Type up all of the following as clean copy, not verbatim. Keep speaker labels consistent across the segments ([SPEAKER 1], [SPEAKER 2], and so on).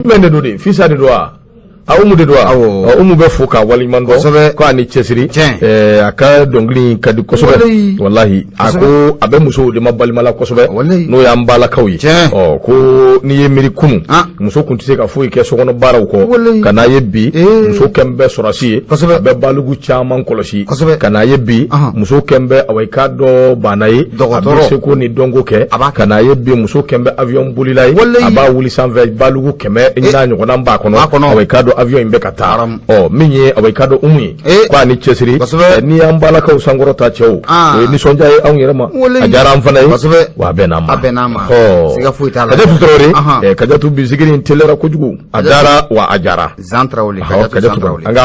[SPEAKER 1] Jumɛn de don de, Fisa de don wa? A Umu de don wa?
[SPEAKER 2] Awɔ.
[SPEAKER 1] Umu bɛ fo k'a waleɲuman dɔn.
[SPEAKER 2] Kosɛbɛ.
[SPEAKER 1] Ko a ni cɛsiri.
[SPEAKER 2] Tiɲɛ.
[SPEAKER 1] A ka dɔnkili in ka di kosɛbɛ.
[SPEAKER 2] Walayi.
[SPEAKER 1] Walahi. A
[SPEAKER 2] Kosɛbɛ.
[SPEAKER 1] ko a bɛ musow de ma balima la kosɛbɛ.
[SPEAKER 2] Walayi.
[SPEAKER 1] N'o y'an balakaw ye.
[SPEAKER 2] Tiɲɛ.
[SPEAKER 1] Ɔ, ko n'i ye miiri kunun.
[SPEAKER 2] Ah.
[SPEAKER 1] Muso tun tɛ se ka foyi kɛ sokɔnɔ baaraw kɔ.
[SPEAKER 2] Walayi.
[SPEAKER 1] Ka n'a ye bi.
[SPEAKER 2] Ee.
[SPEAKER 1] Muso kɛn bɛ sɔrɔsi ye.
[SPEAKER 2] Kosɛbɛ.
[SPEAKER 1] A bɛ baliku caman kɔlɔsi.
[SPEAKER 2] Kosɛbɛ.
[SPEAKER 1] Ka n'a ye bi.
[SPEAKER 2] Ahan.
[SPEAKER 1] Muso kɛn bɛ awa i k'a dɔn baana ye.
[SPEAKER 2] Dɔgɔtɔrɔ.
[SPEAKER 1] A bɛ seko ni dɔnko kɛ.
[SPEAKER 2] A b'a kɛ.
[SPEAKER 1] Ka n'a ye bi, muso kɛn bɛ avion bolila ye.
[SPEAKER 2] Walayi.
[SPEAKER 1] A b'a wuli sanfɛ, baliku 100 n'a ɲɔgɔnna b'a kɔnɔ.
[SPEAKER 2] B'a kɔnɔ.
[SPEAKER 1] Awa i k'a dɔn avion in bɛ ka taa.
[SPEAKER 2] Haram.
[SPEAKER 1] Ɔ, min ye awa i k'a dɔn Umu ye.
[SPEAKER 2] Eh.
[SPEAKER 1] Ko a ni cɛsiri.
[SPEAKER 2] Kosɛbɛ.
[SPEAKER 1] N'i y'an balakaw sankɔrɔta cɛw.
[SPEAKER 2] Ah.
[SPEAKER 1] O ye nisɔndiya ye anw yɛrɛ ma.
[SPEAKER 2] Walayi.
[SPEAKER 1] A diyara an fana ye.
[SPEAKER 2] Kosɛbɛ.
[SPEAKER 1] Wa a bɛn'a ma.
[SPEAKER 2] A bɛn'a ma.
[SPEAKER 1] Ɔ.
[SPEAKER 2] Siga foyi t'a la.
[SPEAKER 1] Kajatu Tarawele.
[SPEAKER 2] Ahan.
[SPEAKER 1] Kajatu bi zikiri in teliyara kojugu. A dara wa a jara.
[SPEAKER 2] Zan Tarawele.
[SPEAKER 1] Awɔ,
[SPEAKER 2] Kajatu Zan
[SPEAKER 1] Kajatu
[SPEAKER 2] Tarawele.
[SPEAKER 1] kɔni. Nka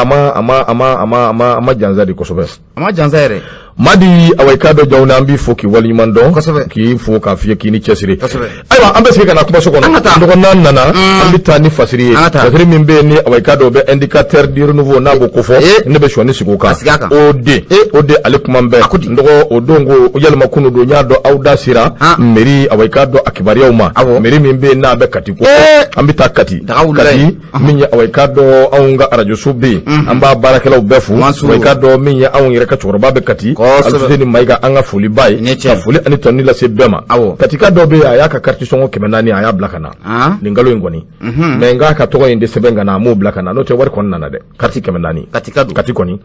[SPEAKER 1] a ma jansa di kosɛbɛ.
[SPEAKER 2] A ma jansa yɛrɛ.
[SPEAKER 1] Madi, awa i k'a dɔn Jawune, an b'i fo k'i waleɲuman dɔn.
[SPEAKER 2] Kosɛbɛ.
[SPEAKER 1] K'i fo k'a f'i ye k'i ni cɛsiri.
[SPEAKER 2] Kosɛbɛ.
[SPEAKER 1] Ayiwa, an bɛ segin ka na kumaso kɔnɔ.
[SPEAKER 2] An ka taa.
[SPEAKER 1] Dɔgɔ n'an nana, an bɛ taa ni fasiri ye.
[SPEAKER 2] An ka taa.
[SPEAKER 1] Fasiri min bɛ yen ni awa i k'a dɔn o bɛ indicateur du renouveau n'a b'o kofɔ.
[SPEAKER 2] Eh.
[SPEAKER 1] Ne bɛ sɔnni sigi o kan.
[SPEAKER 2] A sigi a kan.
[SPEAKER 1] O de.
[SPEAKER 2] Eh.
[SPEAKER 1] O de ale kuma bɛɛ.
[SPEAKER 2] A ko di.
[SPEAKER 1] N dɔgɔ o don ko yalima kunu don n y'a dɔn aw da sera.
[SPEAKER 2] Ah.
[SPEAKER 1] Mairie, awa i k'a dɔn a kibaruyaw ma.
[SPEAKER 2] Awɔ.
[SPEAKER 1] Mairie min bɛ yen n'a bɛ Kati ko.
[SPEAKER 2] Eh.
[SPEAKER 1] An bɛ taa Kati.
[SPEAKER 2] Daga wulila
[SPEAKER 1] Kati
[SPEAKER 2] yen.
[SPEAKER 1] min ye awa i k'a dɔn anw ka arajoso bɛ yen. An b'a baarakɛlaw bɛɛ fo.
[SPEAKER 2] Mansuru.
[SPEAKER 1] Awa i k'a dɔn min ye anw yɛrɛ ka cɛkɔrɔba bɛ Kati.
[SPEAKER 2] Kosɛbɛ.
[SPEAKER 1] Alifuseni Mayiga, an ka foliba ye.
[SPEAKER 2] Ni tiɲɛ.
[SPEAKER 1] Ka foli ani tɔni lase bɛɛ ma.
[SPEAKER 2] Awɔ.
[SPEAKER 1] Katika dɔ bɛ yen, a y'a ka carte sɔngɔ 400, a y'a bila ka na.
[SPEAKER 2] Ah.
[SPEAKER 1] Nin kalo in kɔni. Mais n k'a ka tɔgɔ in de sɛbɛn ka na, a m'o bila ka na, n'o tɛ wari kɔni nana dɛ. Carte 400.
[SPEAKER 2] Katika don.
[SPEAKER 1] Kati kɔni.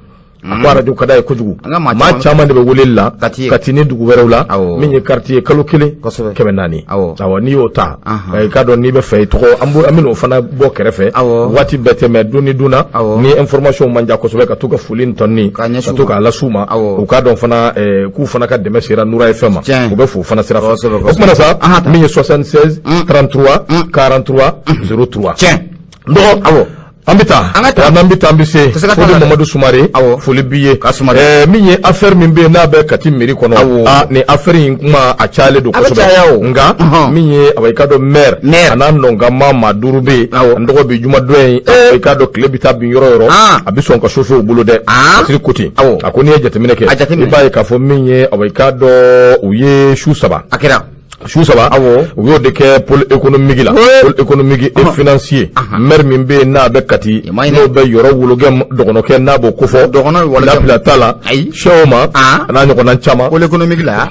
[SPEAKER 1] A ko arajo ka d'a ye kojugu.
[SPEAKER 2] An ka maa
[SPEAKER 1] Maa
[SPEAKER 2] caman-
[SPEAKER 1] caman de bɛ weleli la.
[SPEAKER 2] Kati ye.
[SPEAKER 1] Kati ni dugu wɛrɛw la.
[SPEAKER 2] Awɔ.
[SPEAKER 1] Min ye carte ye kalo kelen.
[SPEAKER 2] Kosɛbɛ.
[SPEAKER 1] 400.
[SPEAKER 2] Awɔ.
[SPEAKER 1] Awɔ, n'i y'o ta.
[SPEAKER 2] Ahan.
[SPEAKER 1] I k'a dɔn n'i bɛ fɛ i tɔgɔ an b'o an bɛn'o fana bɔ kɛrɛfɛ.
[SPEAKER 2] Awɔ.
[SPEAKER 1] Waati bɛɛ tɛ mɛ don ni don na.
[SPEAKER 2] Awɔ.
[SPEAKER 1] Ni information man diya kosɛbɛ, ka to ka foli ni tɔni.
[SPEAKER 2] K'a ɲɛsin
[SPEAKER 1] Ka
[SPEAKER 2] u
[SPEAKER 1] to
[SPEAKER 2] ma.
[SPEAKER 1] k'a las'u ma.
[SPEAKER 2] Awɔ.
[SPEAKER 1] U k'a dɔn fana k'u fana ka dɛmɛ sera Nura FM ma.
[SPEAKER 2] Tiɲɛ.
[SPEAKER 1] U bɛ fo o fana sira fɛ.
[SPEAKER 2] Kosɛbɛ,
[SPEAKER 1] O
[SPEAKER 2] kosɛbɛ.
[SPEAKER 1] kumana sa,
[SPEAKER 2] Ahan, ta.
[SPEAKER 1] min ye 76 33 43 03.
[SPEAKER 2] Tiɲɛ.
[SPEAKER 1] Dɔgɔ.
[SPEAKER 2] Awɔ.
[SPEAKER 1] An bɛ taa.
[SPEAKER 2] An ka taa.
[SPEAKER 1] N'an bɛ taa, an bɛ se.
[SPEAKER 2] Tɛ se ka taa
[SPEAKER 1] Foli
[SPEAKER 2] la dɛ.
[SPEAKER 1] Mamadu Sumare.
[SPEAKER 2] Awɔ.
[SPEAKER 1] Foli b'i ye.
[SPEAKER 2] Ka Sumare.
[SPEAKER 1] Min ye affaire min bɛ yen n'a bɛ Kati mairie kɔnɔ.
[SPEAKER 2] Awɔ.
[SPEAKER 1] Aa, nin affaire in kuma a cayalen don
[SPEAKER 2] A bɛ
[SPEAKER 1] kosɛbɛ.
[SPEAKER 2] caya o.
[SPEAKER 1] Nka
[SPEAKER 2] Ɔhɔn.
[SPEAKER 1] min ye awa i k'a dɔn maire.
[SPEAKER 2] Maire.
[SPEAKER 1] A n'a nɔnkama maa duuru bɛ yen.
[SPEAKER 2] Awɔ.
[SPEAKER 1] N dɔgɔ bi jumadon in.
[SPEAKER 2] Eh.
[SPEAKER 1] I k'a dɔn tile bɛ taa bin yɔrɔ o yɔrɔ.
[SPEAKER 2] Ah.
[SPEAKER 1] A bɛ sɔn ka chauffer u bolo dɛ.
[SPEAKER 2] Ah.
[SPEAKER 1] Fasiri ko ten.
[SPEAKER 2] Awɔ.
[SPEAKER 1] A ko n'i ye jateminɛ kɛ.
[SPEAKER 2] A jateminɛ.
[SPEAKER 1] I b'a ye k'a fɔ min ye awa i k'a dɔn u ye su saba.
[SPEAKER 2] A kɛra.
[SPEAKER 1] Su saba.
[SPEAKER 2] Awɔ.
[SPEAKER 1] U y'o de kɛ pôle économique la.
[SPEAKER 2] Oui.
[SPEAKER 1] Pôle économique et financier. Maire min bɛ yen n'a bɛ Kati.
[SPEAKER 2] I ma ɲinɛ.
[SPEAKER 1] N'o bɛ yɔrɔ wologɛ dɔgɔnɔkɛ n'a b'o kofɔ.
[SPEAKER 2] Dɔgɔnɔ ye wologɛ.
[SPEAKER 1] Labila t'a la.
[SPEAKER 2] Ayi.
[SPEAKER 1] Sɛw ma.
[SPEAKER 2] Ah.
[SPEAKER 1] A n'a ɲɔgɔnna caman.
[SPEAKER 2] Pôle économique la.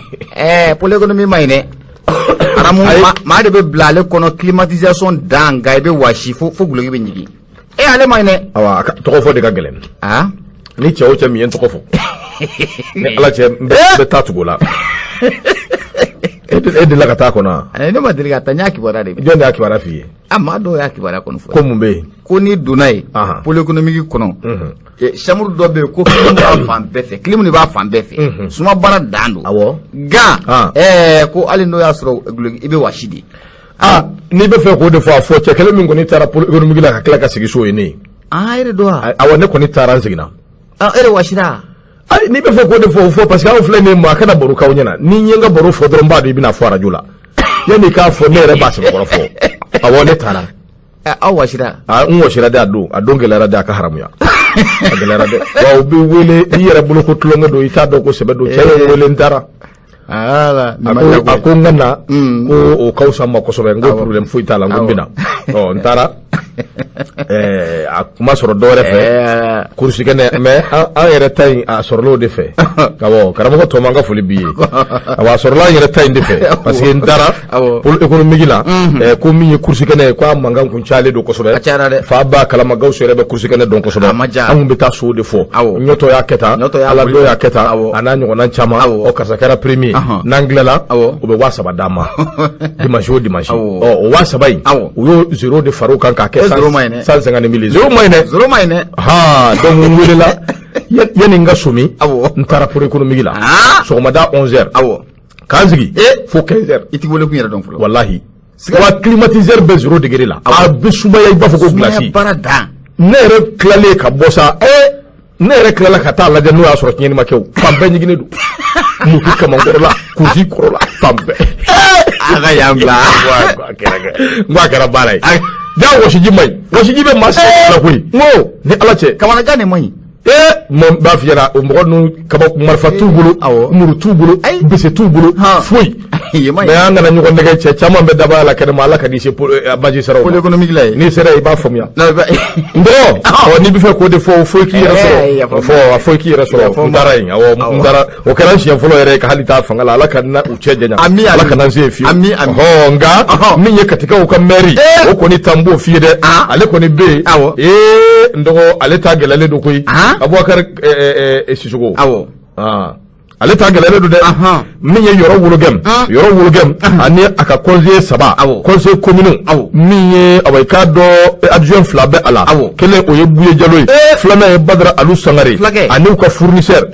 [SPEAKER 2] Pôle économique ma ɲi dɛ. Aramu
[SPEAKER 1] Ayi.
[SPEAKER 2] maa de bɛ bila ale kɔnɔ climatisation dan nka i bɛ wasi fo guloki bɛ ɲigin. Ale ma ɲi dɛ.
[SPEAKER 1] Awa, a ka tɔgɔ fɔ de ka gɛlɛn.
[SPEAKER 2] Ah.
[SPEAKER 1] Ni cɛ o cɛ min ye n tɔgɔ fɔ. Ni Ala cɛ n bɛ taa tugu o la. E delila ka taa kɔnɔ wa?
[SPEAKER 2] Ne ma deli ka taa, n y'a kibaruya de.
[SPEAKER 1] Jɔn de y'a kibaruya f'i ye?
[SPEAKER 2] A maa dɔw y'a kibaruya kɔni fɔ.
[SPEAKER 1] Ko mun bɛ yen?
[SPEAKER 2] Ko n'i donna yen.
[SPEAKER 1] Ahan.
[SPEAKER 2] Pôle économique kɔnɔ.
[SPEAKER 1] Mhm.
[SPEAKER 2] Chambre dɔ bɛ yen ko clim b'a fan bɛɛ fɛ, clim de b'a fan bɛɛ fɛ. Suma baara dan don.
[SPEAKER 1] Awɔ.
[SPEAKER 2] Gan.
[SPEAKER 1] Ah.
[SPEAKER 2] Ko hali n'o y'a sɔrɔ guloki i bɛ wasi de.
[SPEAKER 1] Aa, n'i bɛ fɛ k'o de fɔ, a fɔ cɛ kelen min kɔni taara pôle économique la ka tila ka segin so ye ne ye.
[SPEAKER 2] Ah, e de don wa?
[SPEAKER 1] Awɔ, ne kɔni taara n seginna.
[SPEAKER 2] Ah, e de wasira.
[SPEAKER 1] Ayi, n'i bɛ fɛ k'o de fɔ, o fɔ, parce que aw filɛ nin ye, maa kana baro k'aw ɲɛna. Ni n ye n ka baro fɔ dɔrɔn, n b'a dɔn i bɛna fɔ arajo la. Yanni k'a fɔ, ne yɛrɛ b'a sɛbɛkɔrɔ fɔ. Awɔ, ne taara.
[SPEAKER 2] Aw wasira.
[SPEAKER 1] Aa, n wɔsira dɛ a don, a don gɛlɛyara dɛ, a ka haramuya. A gɛlɛyara dɛ. Wa u bɛ wele i yɛrɛ bolo ko tulonkɛ don, i t'a dɔn ko sɛbɛ don. Cɛ ye n wele, n taara.
[SPEAKER 2] Ala,
[SPEAKER 1] A ko n ka na
[SPEAKER 2] Mm.
[SPEAKER 1] ko o ka fisa n ma kosɛbɛ. N ko
[SPEAKER 2] Awɔ.
[SPEAKER 1] problème foyi t'a la, n ko n
[SPEAKER 2] Awɔ.
[SPEAKER 1] bɛ na. Ɔ, n taara. A kuma sɔrɔ dɔ wɛrɛ fɛ. Kurusi kɛnɛ mais an yɛrɛ ta in a sɔrɔla o de fɛ. Awɔ, karamɔgɔ tɔma, an ka foli b'i ye. Awɔ, a sɔrɔla an yɛrɛ ta in de fɛ parce que n taara
[SPEAKER 2] Awɔ.
[SPEAKER 1] pôle économique la, ko min ye kurusi kɛnɛ ye, ko a mankan kun cayalen don kosɛbɛ.
[SPEAKER 2] A cayara dɛ.
[SPEAKER 1] Fa b'a kalama, Gawusu yɛrɛ bɛ kurusi kɛnɛ dɔn kosɛbɛ.
[SPEAKER 2] A ma diya.
[SPEAKER 1] An kun bɛ taa so de fɔ.
[SPEAKER 2] Awɔ.
[SPEAKER 1] Ɲɔtɔ y'a kɛ tan.
[SPEAKER 2] Ɲɔtɔ y'a
[SPEAKER 1] Ala
[SPEAKER 2] boli.
[SPEAKER 1] dɔ y'a kɛ tan.
[SPEAKER 2] Awɔ.
[SPEAKER 1] A n'a ɲɔgɔnna caman.
[SPEAKER 2] Awɔ.
[SPEAKER 1] Ɔ, karisa kɛra premier.
[SPEAKER 2] Ahan.
[SPEAKER 1] N'an tilala,
[SPEAKER 2] Awɔ.
[SPEAKER 1] u bɛ 3000 d'an ma. Dimanche o dimanche.
[SPEAKER 2] Awɔ.
[SPEAKER 1] Ɔ, o 3000 in.
[SPEAKER 2] Awɔ.
[SPEAKER 1] U y'o zéro de far'o kan k'a kɛ
[SPEAKER 2] E, zéro ma ɲi dɛ.
[SPEAKER 1] 150 000. Zéro ma ɲi dɛ.
[SPEAKER 2] Zéro ma ɲi dɛ.
[SPEAKER 1] Ha, donc n welela yanni n ka somi.
[SPEAKER 2] Awɔ.
[SPEAKER 1] N taara pôle économique la.
[SPEAKER 2] Ah.
[SPEAKER 1] Sɔgɔmada 11 heures.
[SPEAKER 2] Awɔ.
[SPEAKER 1] K'an sigi.
[SPEAKER 2] Eh.
[SPEAKER 1] Fo 15 heures.
[SPEAKER 2] I t'i wele kun yɛrɛ dɔn fɔlɔ.
[SPEAKER 1] Walahi. Wa climatiseur bɛ 0 degré la. A bɛ sumaya i b'a fɔ ko
[SPEAKER 2] Sumaya
[SPEAKER 1] glace.
[SPEAKER 2] baara dan.
[SPEAKER 1] Ne yɛrɛ tilalen ka bɔ sa, ne yɛrɛ tilala ka taa lajɛ n'o y'a sɔrɔ tiɲɛni ma kɛ o. Fan bɛɛ ɲiginnen don. Mutu kamankɔrɔla, kurusi kɔrɔla, fan bɛɛ.
[SPEAKER 2] A ka yan bila.
[SPEAKER 1] N ko a kɛra baara ye. Ja wɔsiji man ɲi. Wɔsiji bɛ maa sɛgɛn la koyi.
[SPEAKER 2] N ko
[SPEAKER 1] Ni Ala cɛ.
[SPEAKER 2] Kamanagan de man ɲi.
[SPEAKER 1] Mɔ n b'a f'i ɲɛna, o mɔgɔ ninnu kaba marifa t'u bolo,
[SPEAKER 2] Awɔ.
[SPEAKER 1] muru t'u bolo,
[SPEAKER 2] Ayi.
[SPEAKER 1] bese t'u bolo,
[SPEAKER 2] Han.
[SPEAKER 1] foyi.
[SPEAKER 2] Yen ma
[SPEAKER 1] Mais an kana ɲɔgɔn nɛgɛ, cɛ caman bɛ dabaya la kɛnɛma. Ala ka n'i se magistrat
[SPEAKER 2] Pôle économique la yen.
[SPEAKER 1] N'i sera, i b'a faamuya.
[SPEAKER 2] Non,
[SPEAKER 1] N dɔgɔ, ɔ, n'i bɛ fɛ k'o de fɔ, fo i k'i yɛrɛ
[SPEAKER 2] Eh,
[SPEAKER 1] sɔrɔ.
[SPEAKER 2] yafa
[SPEAKER 1] Fɔ a fo i k'i yɛrɛ sɔrɔ. N taara yen, awɔ, n taara. O kɛra n siɲɛ fɔlɔ yɛrɛ ye ka hali taa fanga la. Ala ka na u cɛ janya.
[SPEAKER 2] Ami, ami.
[SPEAKER 1] Ala kana n se yen fiyewu.
[SPEAKER 2] Ami, ami.
[SPEAKER 1] Ɔhɔ, nka min ye Katikaw ka maire, o kɔni ta, n b'o f'i ye dɛ. Ale kɔni bɛ yen. Ee, n dɔgɔ, ale ta gɛlɛyalen don koyi. Abubakar Sisoko. Ah. Ale ta gɛlɛyalen don dɛ. Min ye Yɔrɔ Wologɛm, Yɔrɔ Wologɛm ani a ka conseiller saba, conseiller communaux, min ye, awa, i k'a dɔn, adjoint fila bɛ a la. Kelen, o ye Buye Jalo ye. Filanan ye Badara Alu Sangare.
[SPEAKER 2] Fulakɛ.
[SPEAKER 1] Ani u ka fournisseur,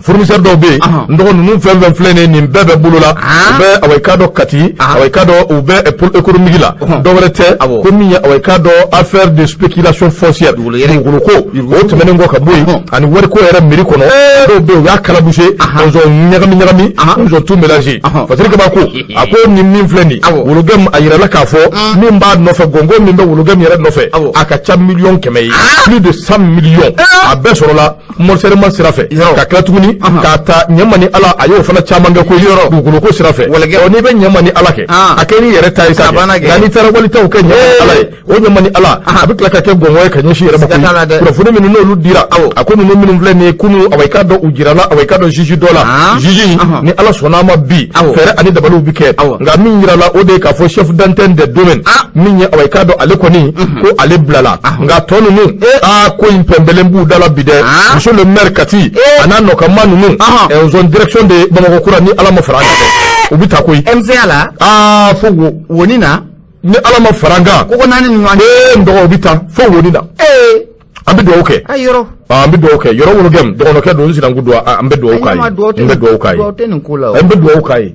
[SPEAKER 1] fournisseur dɔw bɛ yen. N dɔgɔ, ninnu fɛn fɛn filɛ nin ye, nin bɛɛ bɛ bolo la. U bɛ, awa, i k'a dɔn, Kati, awa, i k'a dɔn, u bɛ pôle économique la. Dɔwɛrɛ tɛ, ko min ye, awa, i k'a dɔn, affaire de spéculation foncière,
[SPEAKER 2] Dugukolo yɛrɛ.
[SPEAKER 1] dugukolo ko, o tɛmɛnen kɔ ka bɔ yen, ani wariko yɛrɛ mairie kɔnɔ, dɔw bɛ yen, u y'a kalabuse, ils ont ɲagami ɲagami, ils ont tout mélangé. Fasiri Kaba ko, a ko nin min filɛ nin, Wologɛm, a yirala k'a fɔ min b'a nɔfɛ, gɔngɔn min bɛ Wologɛm yɛrɛ nɔfɛ, a ka ca 100 miliyɔn ye, plus de 100 millions. A bɛɛ sɔrɔla morcellement sira fɛ. Ka tila tuguni k'a ta ɲɛma ni Ala, a y'o fana caman kɛ ko dugukolo ko sira fɛ.
[SPEAKER 2] Wɛlɛkɛ.
[SPEAKER 1] Ɔ, n'i bɛ ɲɛma ni Ala kɛ, a kɛ n'i yɛrɛ ta ye sa
[SPEAKER 2] A
[SPEAKER 1] kɛ.
[SPEAKER 2] banna kɛ.
[SPEAKER 1] Nka n'i taara walitaw kɛ ɲɛma ni Ala ye, o ɲɛma ni Ala, a bɛ tila ka kɛ gɔngɔn ye ka ɲɛsin yɛrɛ ma
[SPEAKER 2] Siga t'a la
[SPEAKER 1] koyi.
[SPEAKER 2] Dɛ.
[SPEAKER 1] Kunnafoni minnu n'olu dira, a ko ninnu minnu filɛ nin ye, kunu, awa, i k'a dɔn, u jirala, awa, i k'a dɔn, juge dɔ la. Juge in, ni Ala sɔnna a ma, bi fɛɛrɛ ani dabaliw bi kɛ. Nka min yirala, o de ye k'a fɔ chef d'antenne des domaines min ye, awa, i k'a dɔn, ale kɔni ko ale bilala. Nka tɔ ninnu, aa, ko in pɛnpɛlen b'u da la bi dɛ. Monsieur le maire Kati a n'a nɔkanma ninnu, zone direction de Bamakɔ kura, ni Ala ma fara an kan dɛ, u bɛ taa koyi.
[SPEAKER 2] MCA la.
[SPEAKER 1] Aa, fo wo.
[SPEAKER 2] Woni na.
[SPEAKER 1] Ni Ala ma fara an kan.
[SPEAKER 2] Koko naani ni ɲɔgɔn cɛ.
[SPEAKER 1] Ee, n dɔgɔ, u bɛ taa fo woni na. An bɛ dugawu kɛ.
[SPEAKER 2] A yɔrɔ.
[SPEAKER 1] An bɛ dugawu kɛ. Yɔrɔ Wologɛm dɔgɔnɔkɛ don, n sinankun don, an bɛ dugawu k'a ye, n bɛ dugawu k'a ye.
[SPEAKER 2] Duwawu tɛ nin ko la o.
[SPEAKER 1] N bɛ dugawu k'a ye,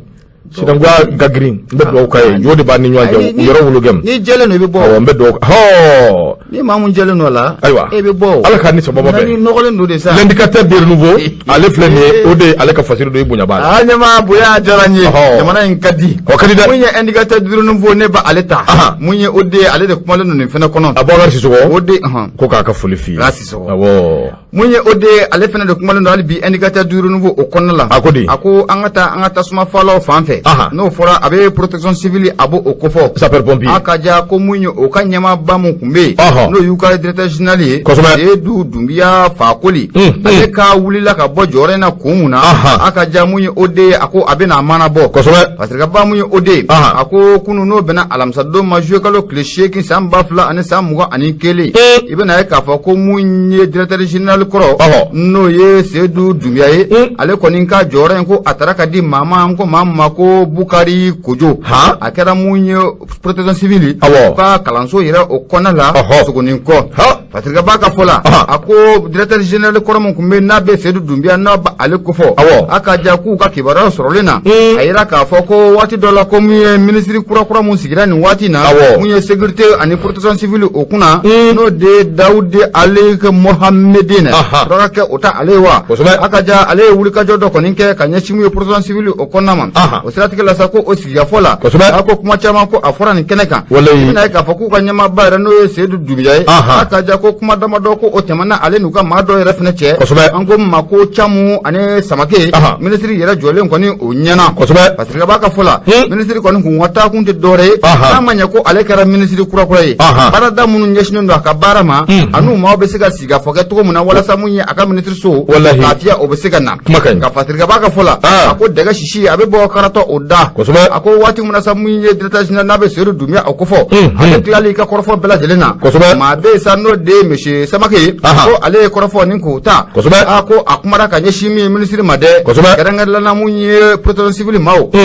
[SPEAKER 1] sinankunya ka girin, n bɛ dugawu k'a ye, jo de b'an ni ɲɔgɔn cɛ. Yɔrɔ Wologɛm.
[SPEAKER 2] N'i jɛlen don, i bɛ bɔ.
[SPEAKER 1] Awɔ, n bɛ dugawu, hɔɔ.
[SPEAKER 2] Ni maa mun jɛlen don a la,
[SPEAKER 1] Ayiwa.
[SPEAKER 2] e bɛ bɔ o.
[SPEAKER 1] Ala k'an ni sababa
[SPEAKER 2] Nka
[SPEAKER 1] bɛn.
[SPEAKER 2] n'i nɔgɔlen don de sa.
[SPEAKER 1] L'indicateur de renouveau, ale filɛ nin ye, o de ye ale ka fasiri don, i bonya b'a la.
[SPEAKER 2] Aa, ɲɛmaa, bonya diyara n ye. Jamana in ka di.
[SPEAKER 1] O ka di dɛ.
[SPEAKER 2] Mun ye indicateur du renouveau, ne ba ale ta. Mun ye o de ye, ale de kumalen don nin fɛnɛ kɔnɔ.
[SPEAKER 1] Abubakar Sisɔkɔ.
[SPEAKER 2] O de ɔhɔn.
[SPEAKER 1] Ko k'a ka foli f'i ye.
[SPEAKER 2] Ala Sisɔkɔ.
[SPEAKER 1] Awɔ.
[SPEAKER 2] Mun ye o de ye, ale fɛnɛ de kumalen don hali bi indicateur du renouveau o kɔnɔna la.
[SPEAKER 1] A ko di?
[SPEAKER 2] A ko an ka taa an ka tasuma falaw fan fɛ. N'o fɔra, a bɛ protection civile, a b'o o kofɔ.
[SPEAKER 1] Sapeur pompier.
[SPEAKER 2] A ka ja ko mun ye o ka ɲɛmaaba mun kun bɛ yen, n'o y'u ka directeur général ye, Seydou Dunbiya Fakoli, ale ka wulila ka bɔ jɔyɔrɔ in na kun mun na? A ka ja mun ye o de ye, a ko a bɛna a mana bɔ. Parce que ba mun ye o de ye, a ko kunun, n'o bɛnna alamisadon ma, juillet kalo tile 8 san 2021, i bɛna ye k'a fɔ ko mun ye directeur général kɔrɔ, n'o ye Seydou Dunbiya ye, ale kɔni ka jɔyɔrɔ in, ko a taara ka di maa ma, ko maa min ma ko Bukari Kojo. A kɛra mun ye protection civile ka kalanso yɛrɛ o kɔnɔna la, Sogonin kɔ. Parce que ba ka fɔ la, a ko directeur général kɔrɔ min tun bɛ, n'a bɛ Seydou Dunbiya, n'a bɛ ale kofɔ, a ka ja k'u ka kibaruya sɔrɔlen na, a yira k'a fɔ ko waati dɔ la, ko mun ye ministre kura kura mun sigira nin waati in na, mun ye sécurité ani protection civile o kunna, n'o de ye Dawudi Aleke Mohamedine, suraka kɛ o ta ale ye wa. A ka ja ale ye wulikajɔ dɔ kɔni kɛ ka ɲɛsin mun ye protection civile o kɔnɔna ma. O siratigɛ la sa, ko o sigikafɔ la, a ko kuma caman ko a fɔra nin kɛnɛ kan. I bɛna ye k'a fɔ k'u ka ɲɛmaaba yɛrɛ, n'o ye Seydou Dunbiya ye, a ka ja ko kuma damadɔ ko o tɛmɛna ale n'u ka maa dɔ yɛrɛ fɛnɛ cɛ. An ko min ma ko Camu ani Samake, minisiri yɛrɛ jɔlen kɔni o ɲɛna. Parce que b'a ka fɔ la, minisiri kɔni kun ka taakun tɛ dɔwɛrɛ ye, n'a ma ɲɛ ko ale kɛra minisiri kura ye, baarada minnu ɲɛsinnen don a ka baara ma, a n'u maaw bɛ se ka sigikafɔ kɛ cogo min na, walasa mun ye a ka minisiriso lafiya o bɛ se ka na.
[SPEAKER 1] Kuma ka ɲi.
[SPEAKER 2] Nka Fasirikaba ka fɔ la, a ko dɛgɛ sisi a bɛ bɔ karatɔ o da. A ko waati min na sa, mun ye directeur général n'a bɛ Seydou Dunbiya o kofɔ, ale tilali ka kɔrɔfɔ bɛɛ lajɛlen na, maa bɛ yen sa, n'o de ye monsieur Samake ye, ko ale ye kɔrɔfɔ ni k'o ta. A ko a kumara ka ɲɛsin min ye minisiri ma dɛ, kɛrɛnkɛrɛnnenya la mun ye protection civile maaw ka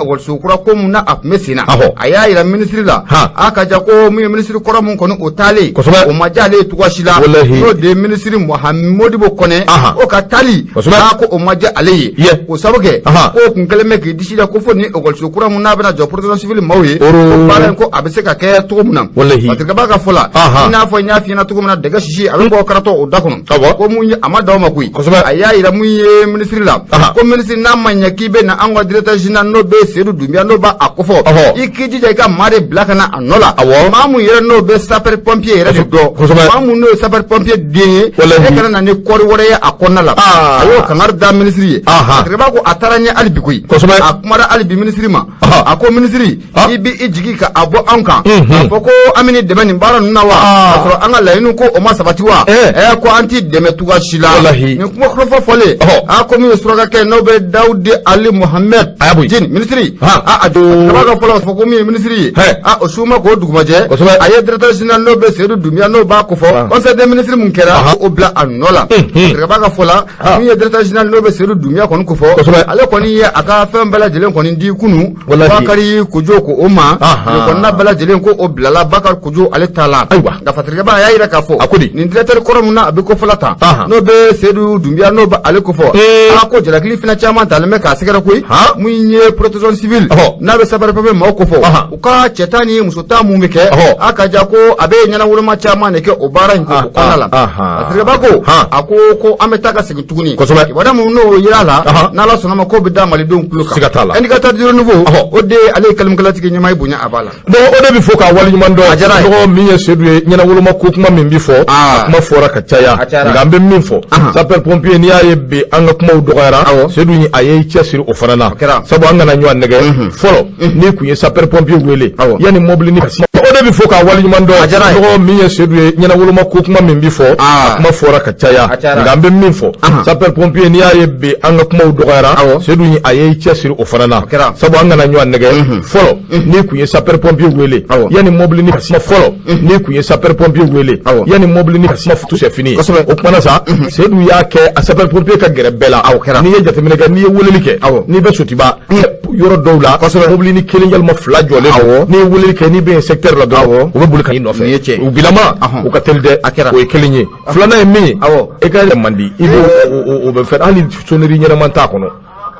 [SPEAKER 2] ekɔliso kura ko mun na a tun bɛ sen na, a y'a yira minisiri la, a ka ja ko mun ye minisiri kɔrɔ mun kɔni o taalen, o ma diya ale ye cogoya si la, n'o de ye minisiri Modibo Kɔnɛ, o ka taali, a ko o ma diya ale ye, k'o sabu kɛ k'o kun kɛlen bɛ k'i disi da ko fo ni ekɔliso kura mun n'a bɛna jɔ protection civile maaw ye, ko baara in ko a bɛ se ka kɛ cogo min na. Parce que b'a ka fɔ la, i n'a fɔ n y'a f'i ɲɛna cogo cogo min na dɛgɛ sisi a bɛ bɔ karatɔ o da kɔnɔ.
[SPEAKER 1] Awɔ.
[SPEAKER 2] Ko mun ye a ma dan o ma koyi.
[SPEAKER 1] Kosɛbɛ.
[SPEAKER 2] A y'a yira mun ye minisiri la.
[SPEAKER 1] Aha.
[SPEAKER 2] Ko minisiri n'a ma ɲɛ k'i bɛ na an ka directeur général n'o bɛ Seydou Doumbia n'o b'a a kofɔ.
[SPEAKER 1] Ɔhɔ.
[SPEAKER 2] I k'i jija i ka maa de bila ka na a nɔ la.
[SPEAKER 1] Awɔ.
[SPEAKER 2] Maa mun yɛrɛ n'o bɛ sapeur pompier yɛrɛ de dɔn.
[SPEAKER 1] Kosɛbɛ.
[SPEAKER 2] Maa mun n'o ye sapeur pompier den ye.
[SPEAKER 1] Walahi.
[SPEAKER 2] E kana na ni kɔri wɛrɛ ye a kɔnɔna la.
[SPEAKER 1] Aa.
[SPEAKER 2] A y'o kangari da minisiri ye.
[SPEAKER 1] Aha.
[SPEAKER 2] Fatirikɛba ko a taara ɲɛ hali bi koyi.
[SPEAKER 1] Kosɛbɛ.
[SPEAKER 2] A kumara hali bi minisiri ma.
[SPEAKER 1] Aha.
[SPEAKER 2] A ko minisiri.
[SPEAKER 1] Ah.
[SPEAKER 2] I b'i jigi ka a bɔ anw kan.
[SPEAKER 1] Mhm.
[SPEAKER 2] K'a fɔ ko an bɛ nin dɛmɛ nin baara ninnu na wa.
[SPEAKER 1] Ah.
[SPEAKER 2] K'a sɔrɔ an ka laɲiniw ko o ma sabati wa.
[SPEAKER 1] Eh.
[SPEAKER 2] Ɛ ko an t'i dɛmɛ cogoya si la.
[SPEAKER 1] Walahi.
[SPEAKER 2] Nin kuma kɔrɔfɔ fɔlen.
[SPEAKER 1] Ɔhɔ.
[SPEAKER 2] A ko min ye surakakɛ n'o bɛ Dawudi Ali Mohamɛd.
[SPEAKER 1] A y'a bɔ yen.
[SPEAKER 2] Jini minisiri.
[SPEAKER 1] Han.
[SPEAKER 2] A a ka fɔlɔ fɔ ko min ye minisiri ye.
[SPEAKER 1] Hɛ.
[SPEAKER 2] A o su ma k'o dugumajɛ.
[SPEAKER 1] Kosɛbɛ.
[SPEAKER 2] A ye directeur général n'o bɛ Seydou Doumbia n'o b'a kofɔ.
[SPEAKER 1] Ah.
[SPEAKER 2] Conseil des ministres mun kɛra.
[SPEAKER 1] Ahan.
[SPEAKER 2] O bila a nɔ la.
[SPEAKER 1] Mhm.
[SPEAKER 2] Fatirikɛba ka fɔ la.
[SPEAKER 1] Ah.
[SPEAKER 2] Min ye directeur général n'o bɛ Seydou Doumbia kɔni kofɔ.
[SPEAKER 1] Kosɛbɛ.
[SPEAKER 2] Ale kɔni ye a ka fɛn bɛɛ lajɛlen kɔni di kunu.
[SPEAKER 1] Walahi.
[SPEAKER 2] Bakari Kojo ko o ma.
[SPEAKER 1] Ahan.
[SPEAKER 2] Nin kɔnɔna bɛɛ lajɛlen ko o bilala Bakari Kojo ale ta la.
[SPEAKER 1] Ayiwa.
[SPEAKER 2] Nka Fatirikɛba a y'a yira k'a fɔ.
[SPEAKER 1] A ko di?
[SPEAKER 2] Nin directeur kɔrɔ mun na a bɛ kofɔla tan.
[SPEAKER 1] Ahan.
[SPEAKER 2] N'o bɛ Seydou Doumbia n'o bɛ ale kofɔ.
[SPEAKER 1] Ee.
[SPEAKER 2] Ala ko jalakili fana caman talen bɛ k'a sɛgɛrɛ koyi.
[SPEAKER 1] Han.
[SPEAKER 2] Mun ye protection civile.
[SPEAKER 1] Ɔhɔ.
[SPEAKER 2] N'a bɛ sapeur pompier maaw kofɔ.
[SPEAKER 1] Ahan.
[SPEAKER 2] U ka cɛ tan ni muso tan mun bɛ kɛ.
[SPEAKER 1] Ɔhɔ.
[SPEAKER 2] A ka ja ko a bɛ ɲɛnawoloma caman de kɛ o baara in ko o kɔnɔna la.
[SPEAKER 1] Ahan.
[SPEAKER 2] Fatirikɛba ko.
[SPEAKER 1] Han.
[SPEAKER 2] A ko ko an bɛ taa ka segin tuguni.
[SPEAKER 1] Kosɛbɛ.
[SPEAKER 2] Kibaruya mun n'o yira la.
[SPEAKER 1] Ahan.
[SPEAKER 2] N'Ala sɔnna ma k'o bɛ da malidenw tulo kan.
[SPEAKER 1] Siga t'a la.
[SPEAKER 2] Indicateur du renouveau.
[SPEAKER 1] Ɔhɔ.
[SPEAKER 2] O de ye ale ye kalimakalatigi ɲɛmaa ye bonya a b'a la.
[SPEAKER 1] Donc o de bɛ fɔ k'a waleɲuman dɔn.
[SPEAKER 2] A diyara a ye.
[SPEAKER 1] Dɔgɔ min ye Seydou ye ɲɛnawoloma ko kuma min bɛ fɔ.
[SPEAKER 2] Aa.
[SPEAKER 1] A kuma fɔra ka caya.
[SPEAKER 2] A cayara.
[SPEAKER 1] Nka an bɛ min fɔ.
[SPEAKER 2] Ahan.
[SPEAKER 1] Sapeur pompier n'i y'a ye bi an ka kumaw dɔgɔyara.
[SPEAKER 2] Awɔ.
[SPEAKER 1] Seydou ye a ye i cɛsiri o fana na.
[SPEAKER 2] O kɛra.
[SPEAKER 1] Sabu an kana ɲɔgɔn nɛgɛ. Fɔlɔ n'i kun ye sapeur pompier wele.
[SPEAKER 2] Awɔ.
[SPEAKER 1] Yanni mobili ni ka se. O de bɛ fɔ k'a waleɲuman dɔn.
[SPEAKER 2] A diyara a ye.
[SPEAKER 1] Dɔgɔ min ye Seydou ye ɲɛnawoloma ko kuma min bɛ fɔ.
[SPEAKER 2] Aa.
[SPEAKER 1] A kuma fɔra ka caya.
[SPEAKER 2] A cayara.
[SPEAKER 1] Nka an bɛ min fɔ.
[SPEAKER 2] Ahan.
[SPEAKER 1] Sapeur pompier n'i y'a ye bi an ka kumaw dɔgɔyara.
[SPEAKER 2] Awɔ.
[SPEAKER 1] Seydou ye a ye i cɛsiri o fana na.
[SPEAKER 2] O kɛra.
[SPEAKER 1] Sabu an kana ɲɔgɔn nɛgɛ. Fɔlɔ n'i kun ye sapeur pompier wele.
[SPEAKER 2] Awɔ.
[SPEAKER 1] Yanni mobili ni ka se fɔlɔ n'i kun ye sapeur pompier wele.
[SPEAKER 2] Awɔ.
[SPEAKER 1] Yanni mobili ni ka se tout c'est fini.
[SPEAKER 2] Kosɛbɛ.
[SPEAKER 1] O kumana sa Seydou y'a kɛ a sapeur pompier ka gɛrɛ bɛɛ la.
[SPEAKER 2] Awɔ, kɛra.
[SPEAKER 1] N'i ye jateminɛ kɛ n'i ye weleli kɛ.
[SPEAKER 2] Awɔ.
[SPEAKER 1] N'i bɛ Sotiba yɔrɔ dɔw la.
[SPEAKER 2] Kosɛbɛ.
[SPEAKER 1] Mobili ni kelen walima fila jɔlen don.
[SPEAKER 2] Awɔ.
[SPEAKER 1] N'i ye weleli kɛ n'i bɛ yen secteur la dɔrɔn.
[SPEAKER 2] Awɔ.
[SPEAKER 1] U bɛ boli ka n'i nɔfɛ.
[SPEAKER 2] Nin ye tiɲɛ ye.
[SPEAKER 1] U bilama
[SPEAKER 2] Ahɔn.
[SPEAKER 1] u ka teli dɛ.
[SPEAKER 2] A kɛra.
[SPEAKER 1] O ye kelen ye. Filanan ye min ye.
[SPEAKER 2] Awɔ.
[SPEAKER 1] E ka man di i b'o o bɛ fɛn hali sonnerie ɲɛnama t'a kɔnɔ.